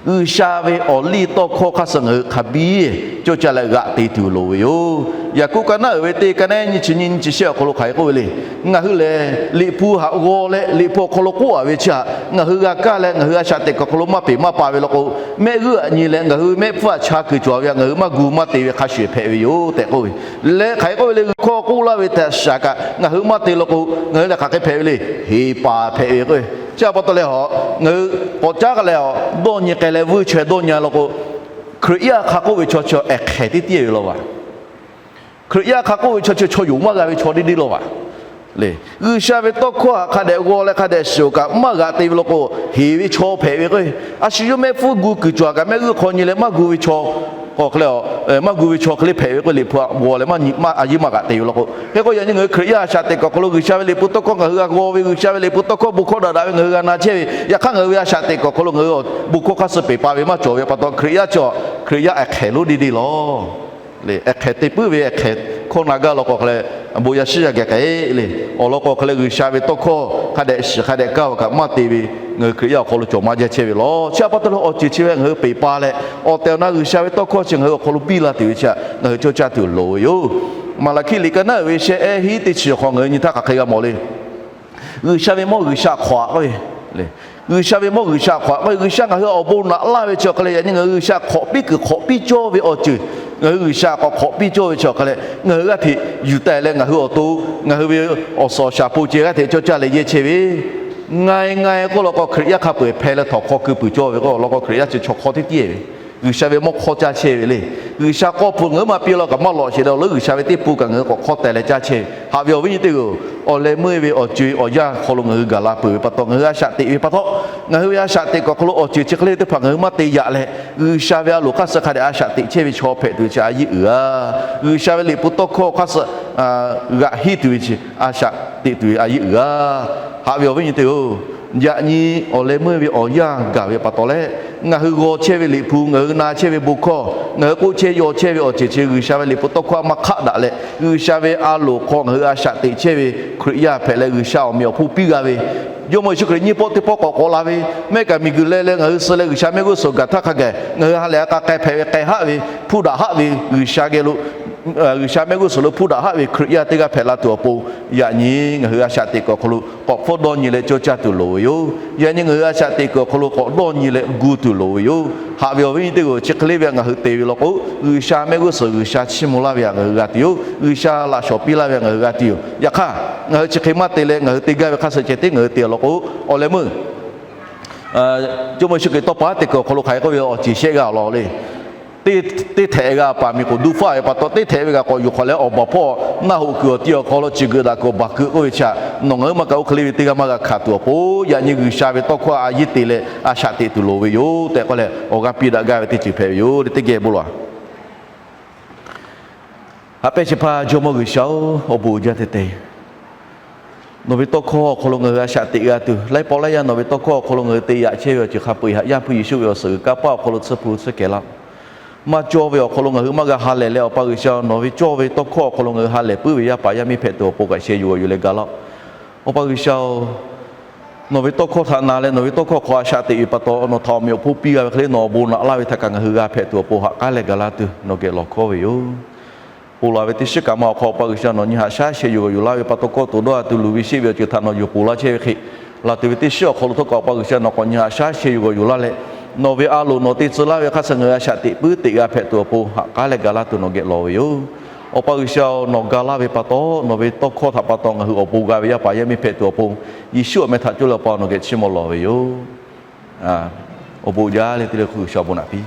G'uiˬsha ve awˬ liˇ tawˇ hkawˇ hk'aˇ suh ngaˬ hui hk'a biˇ cawˇ caˇ leh g'aꞈ te tuˬ loˍ ve yoˬ. Yaˍkoˆ ka naˉ uiˍ ve teˇ ka naˉ ehˉ nyiˇ chi nyiˇ nyiˇ chi shehˆ awˬ hk'aw lo hk'aˬ hk'e k'oˆ ve le. Ngaˬ hui lehˬ Liꞈ hpu haꞈ g'aw leh Liꞈ hpu awˬ hk'aw lo k'oˆ-a ve chi htaꞈ ngaˬ hui g'a kaˇ leh ngaˬ hui a shaꞈ teꞈ kuiˬ awˬ hk'aw lo maˇ peˬ maˇ pa ve law k'o, mehˆ g'uˇ aꞈ nyi leh ngaˬ hui mehˆ hpfuhˇ aꞈ cha kuiˬ cawˬ ve htaꞈ ngaˬ hui maˇ gu maˇ te ve hk'a shuˍ hpehꞈ ve yoˬ tehꞈ k'oˆ ve. Leh hk'aˬ hk'e k'oˆ ve le, g'uiˬ hkawˇ k'oˆ laˇ ve htaꞈ shaˍ kaꞈ ngaˬ hui maˇ te law k'o, ngaˬ hui lehˬ hk'aˬ hk'e hpehꞈ ve le. Heˍ paˍ hpehꞈ ve k'o, chi htaꞈ pa taw leh a, ngaˬ hui k'awꞈ caˉ k'ai leh a, dawˇ nyi k'ai leh vuiˇ chaweh dawˇ nyi-a law k'o, Hkriꞈ yaˇ hk'a k'oˆ ve chaw chi ehˍ hk'ehˍ teˇ tiˉ ve law vaˬ. Hkriꞈ yaˇ hk'a k'oˆ ve chaw chi chaw yonˍ maˇ g'a ve chaw deˇ deˇ law vaˬ. Le, G'uiˬsha ve tawˇ hkawˇ htaꞈ hk'a dehꞈ g'aw leh hk'a dehꞈ shiˍ-oˬ kaꞈ maˇ g'aꞈ te ve law k'o, heˍ ve chaw hpehꞈ ve k'o, a shu yawˇ mehˆ hpfuhˇ gu kuiˬ cawˬ kaꞈ mehˆ g'uˇ hk'aw nyi leh maˇ gu ve chaw, k'o hk'e le, maˇ gu ve chaw hk'e le hpehꞈ ve k'o, Liꞈ hpu htaꞈ g'aw leh maˇ nyi, maˇ a yiˇ maˇ g'aꞈ te ve law k'o, hk'e k'o yaꞈ nyi ngaˬ hui Hkriꞈ yaˇ a shaꞈ teꞈ kuiˬ awˬ hk'aw lo G'uiˬsha ve Liꞈ hpu tawˇ hkawˇ ngaˬ hui g'a g'aw ve, G'uiˬsha ve Liꞈ hpu tawˇ hkawˇ bon hkawˇ daꞈ daꞈ ve ngaˬ hui g'a na chehˇ ve, yaꞈ hk'aˇ ngaˬ hui ve a shaꞈ teꞈ kuiˬ awˬ hk'aw lo ngaˬ hui bon hkawˇ hk'aˇ suh peˬ pa ve maˇ cawˬ ve pa taw, Hkriꞈ yaˇ chi, Hkriꞈ yaˇ ehˉ hk'ehˍ lonˉ deˇ deˇ lawˬ. Le, ehˉ hk'ehˍ te puiˉ ve ehˉ hk'ehˍ hkawˇ na gaˇ law k'o hk'e leh, bon yaˇ shiˉ yaˇ geh k'ai le. Awˬ lawn k'o hk'e leh G'uiˬsha ve tawˇ hkawˇ hk'a dehꞈ shiˍ hk'a dehꞈ kaˇ ve kaꞈ maˇ te ve ngaˬ hui Hkriꞈ yaˇ awˬ hk'aw lo cawˬ maˇ jaˇ chehˇ ve lawˬ. Chi htaꞈ pa taw leh awˬ ceuˬ chi ve ngaˬ hui peˬ pa leh, awˬ tehˬ awˬ na G'uiˬsha ve tawˇ hkawˇ chi ngaˬ hui awˬ hk'aw lo biˇ la tuˬ ve chi htaꞈ ngaˬ hui cawˇ caˇ tuˬ loˍ ve yoˬ. Maˍlaˍhkiˆ liꞈ ka naˉ uiˍ ve shehˆ ehˉ hiˉ teˇ chi awˬ hk'aw ngaˬ hui nyi htaˇ hk'aˬ hk'e g'a mawˬ le. G'uiˬsha ve mawˇ G'uiˬsha hk'awꞈ k'oˆ ve, G'uiˬsha ve mawˇ G'uiˬsha hk'awꞈ k'oˆ ve, G'uiˬsha ngaˬ hui awˬ bon naꞈ laˇ ve chi awˬ hk'a leh yaꞈ nyi ngaˬ hui G'uiˬsha hk'awꞈ piˇ kuiˬ hk'awꞈ piˇ cawˇ ve awˬ ceuˬ, ngaˬ hui G'uiˬsha k'awꞈ hk'awꞈ piˇ cawˇ ve chi awˬ hk'a leh ngaˬ hui g'aˇ hteꞈ yuˬ taˍ leh ngaˬ hui awˬ to, ngaˬ hui ve awˬ suhˍ awˬ shaˍ po ceh g'aˇ hteꞈ cawˇ caˇ leh yehˇ chehˇ ve, ngai ngai k'oˆ law k'o Hkriꞈ yaˇ hk'a peu-eˬ hpeh leh htawnˍ hk'aw keu puiˬ cawˇ ve k'o, awˬ lawn k'o Hkriꞈ yaˇ chi chaw hk'aw teˇ tiˉ ve, G'uiˬsha ve mawˇ hk'aw caˇ chehˇ ve le. G'uiˬsha k'awˇ hpu ngaˬ hui maˇ piˇ law kaꞈ maˇ lawꞈ sheˍ leh awˬ leuˉ G'uiˬsha ve teˇ pun kaꞈ ngaˬ hui k'awꞈ hk'awˇ teh leh caˇ chehˇ ve. Haꞈ ve awˬ viˉ nyi teˇ g'aˇ-oˬ, awˬ leh meuˇ ve awˬ co-e awˬ yanˇ hk'aw lo ngaˬ hui gaˬ la peuˬ ve pa taw, ngaˬ hui a shaꞈ teꞈ ve pa taw, ngaˬ hui ve a shaꞈ teꞈ kuiˬ awˬ hk'aw lo awˬ ceuˬ chi hk'e le teˇ hpaˍ ngaˬ hui maˇ te yaꞈ leh, G'uiˬsha ve a loˍ hk'aˇ suh hk'a dehꞈ a shaꞈ teꞈ chehˇ ve chaw hpehꞈ tuˬ ve chi a yiˇ uiˍ a. G'uiˬsha ve Liꞈ hpu tawˇ hkawˇ hk'aˇ suh g'aꞈ hiˉ tuˬ ve chi a shaꞈ teꞈ tuˬ ve a yiˇ uiˍ a. Haꞈ ve awˬ viˉ nyi teˇ g'aˇ-oˬ, yaꞈ nyi awˬ leh meuˇ ve awˬ yanˇ gaˬ ve pa taw leh, ngaˬ hui g'aw chehˇ ve Liꞈ hpu, ngaˬ hui na chehˇ ve bon hkawˇ, ngaˬ hui k'oˆ chehˇ yaw chehˇ ve awˬ ceuˬ chi G'uiˬsha ve Liꞈ hpu tawˇ hkawˇ maˇ hk'aˆ daꞈ leh, G'uiˬsha ve a loˍ hk'aw ngaˬ hui a shaꞈ teꞈ chehˇ ve Hkriꞈ yaˇ hpehꞈ leh G'uiˬsha awˬ meꞈ awˬ hponˇ piˇ g'a ve, Jawˇmawˇ Yeˍsuˆ Hkriꞈ nyiˇ pawˆ teˇ pawˆ k'awꞈ k'awꞈ la ve, mehˆ kaꞈ miˬguiˬ leh leh ngaˬ hui suh leh G'uiˬsha mehˆ g'uˇ suhˍ gaˬ htaˇ hk'a gaˬ ngaˬ hui ha lehˬ a k'a k'ai hpehꞈ ve k'ai haˆ ve, hpuˇ daꞈ haˆ ve, G'uiˬsha geh lo G'uiˬsha mehˆ g'uˇ suhˍ lo hpuˇ daꞈ haˆ ve Hkriꞈ yaˇ teˇ g'aˇ hpehꞈ la tuˬ awˬ pon, yaꞈ nyi ngaˬ hui a shaꞈ teꞈ kuiˬ awˬ hk'aw lo k'awꞈ hpfuhˇ dawˇ nyi leh cawˇ caˇ tuˬ loˍ ve yoˬ. Yaꞈ nyi ngaˬ hui a shaꞈ teꞈ kuiˬ awˬ hk'aw lo k'awꞈ dawˇ nyi leh gu tuˬ loˍ ve yoˬ. Haꞈ ve awˬ viˉ nyi teˇ g'aˇ-oˬ, chi hk'e le ve ngaˬ hui te ve law k'o, G'uiˬsha mehˆ g'uˇ suhˍ G'uiˬsha chiˇ mvuh laˇ ve htaꞈ ngaˬ hui g'a tuˬ yoˬ. G'uiˬsha laꞈ shawˍ piˇ laˇ ve htaꞈ ngaˬ hui g'a tuˬ yoˬ. Yaꞈ hk'aˇ, ngaˬ hui chi hk'e maˇ te leh ngaˬ hui te gaˇ ve hk'aˇ suh ceh tiˉ ngaˬ hui te law k'o, awˬ leh meuˇ Jawˇmawˇ Yeˍsuˆ Hkriꞈ tawˇ pa teˇ kuiˬ awˬ hk'aw lo hk'aˬ hk'e k'oˆ ve awˬ ceuˬ shehˆ g'aˇ awˬ lawn le. Teˇ hteꞈ g'a paˍ miˬ k'oˍ duˇ faˆ ve pa taw, teˇ hteꞈ ve g'a k'awꞈ yuˬ hk'awꞈ leh awˬ baˬ hpawˇ naˆ hoꞈ kuiˬ awˬ ti awˬ hk'aw lo ciˬ geuꞈ daꞈ kuiˬ awˬ baˬ keu k'oˆ ve chi htaꞈ nawˬ ngaˬ hui maˇ kaꞈ oˇ hk'e le ve teˇ g'aˇ maˇ g'a hkanˍ tuˬ awˬ pon, yaꞈ nyi G'uiˬsha ve tawˇ hkawˇ a yiˇ te leh a shaꞈ teꞈ tuˬ loˍ ve yoˬ tehꞈ k'oˆ leh awˬ g'aˇ piˇ daꞈ gaˇ ve teˇ ceuˬ hpehꞈ ve yoˬ le. Teˇ geh bon lawˬ. Haꞈ pehnˇ chi hpaˇ Jawˇmawˇ G'uiˬsha-oˬ, awˬ bon uiˍ jaˇ te te. Nawˬ ve tawˇ hkawˇ awˬ hk'aw lo ngaˬ hui a shaꞈ teꞈ g'a tuˬ, laiˉ pawˆ laiˉ yaˇ nawˬ ve tawˇ hkawˇ awˬ hk'aw lo ngaˬ hui te yaꞈ chehˇ ve awˬ ceuˬ hk'a peu-eˬ htaꞈ Yaˇ hpu Yeˍsuˆ ve awˬ suhˍ g'uiˬ kanˇ paˆ awˬ hk'aw lo tsuhˇ hpu tsuhˇ kehˬ laˇ-oˆ. Maˇ cawˇ ve awˬ hk'aw lo ngaˬ hui maˇ g'a ha lehˬ leh, Awˬ pa G'uiˬsha, nawˬ ve cawˇ ve tawˇ hkawˇ awˬ hk'aw lo ngaˬ hui ha lehˬ puiˉ ve yaˇ paˍ yaˇ miˇ hpehꞈ tuˬ awˬ pon kaꞈ sheh yuˬ g'awˬ yuˬ leh ga laˇ-oˆ. Awˬ pa G'uiˬsha-oˬ, nawˬ ve tawˇ hkawˇ htaꞈ na leh nawˬ ve tawˇ hkawˇ hk'aw a shaꞈ teꞈ ve pa taw, nawˬ htaꞈ awˬ meꞈ awˬ hponˇ piˇ g'a ve hk'e le, nawˬ awˬ bon naꞈ laˇ ve htaꞈ kaꞈ ngaˬ hui g'a hpehꞈ tuˬ awˬ pon haꞈ k'aˉ leh ga laˇ tuˬ nawˬ geh lawˬ hkawˇ ve yoˬ. Ponˬ laˬ ve teˇ shiˉ kaꞈ ma awˬ hk'aw, Awˬ pa G'uiˬsha, nawˬ nyi haꞈ shaˉ sheh yuˬ g'awˬ yuˬ laˇ ve pa taw, kawˇ to dawˇ a tuˬ luˬ ve sheˆ ve awˬ ceuˬ htaꞈ nawˬ yuˬ ponˬ laˇ chehˇ ve hk'e, laˬ tuˬ ve teˇ shiˉ awˬ hk'aw lo htawˇ kaꞈ Awˬ pa G'uiˬsha nawˬ k'awꞈ nyi haꞈ shaˉ sheh yuˬ g'awˬ yuˬ laˇ leh, nawˬ ve a loˍ nawˬ te tcuh laˇ ve hk'aˇ suh ngaˬ hui a shaꞈ teꞈ puiˉ teꞈ g'a hpehꞈ tuˬ awˬ pon haꞈ k'aˉ leh ga laˇ tuˬ nawˬ geh lawˬ ve yoˬ. Awˬ pa G'uiˬsha-oˬ, nawˬ ga laˇ ve pa taw, nawˬ ve tawˇ hkawˇ htaꞈ pa taw ngaˬ hui awˬ bon g'a ve yaˇ paˍ yaˇ miˇ hpehꞈ tuˬ awˬ pon, Yeˍsuˆ awˬ meh htaꞈ cawˇ leh Awˬ pa nawˬ geh chiˇ mvuh lawˬ ve yoˬ. Awˬ bon jaˇ leh teˇ le hk'oˆ G'uiˬsha awˬ bon naꞈ piˇ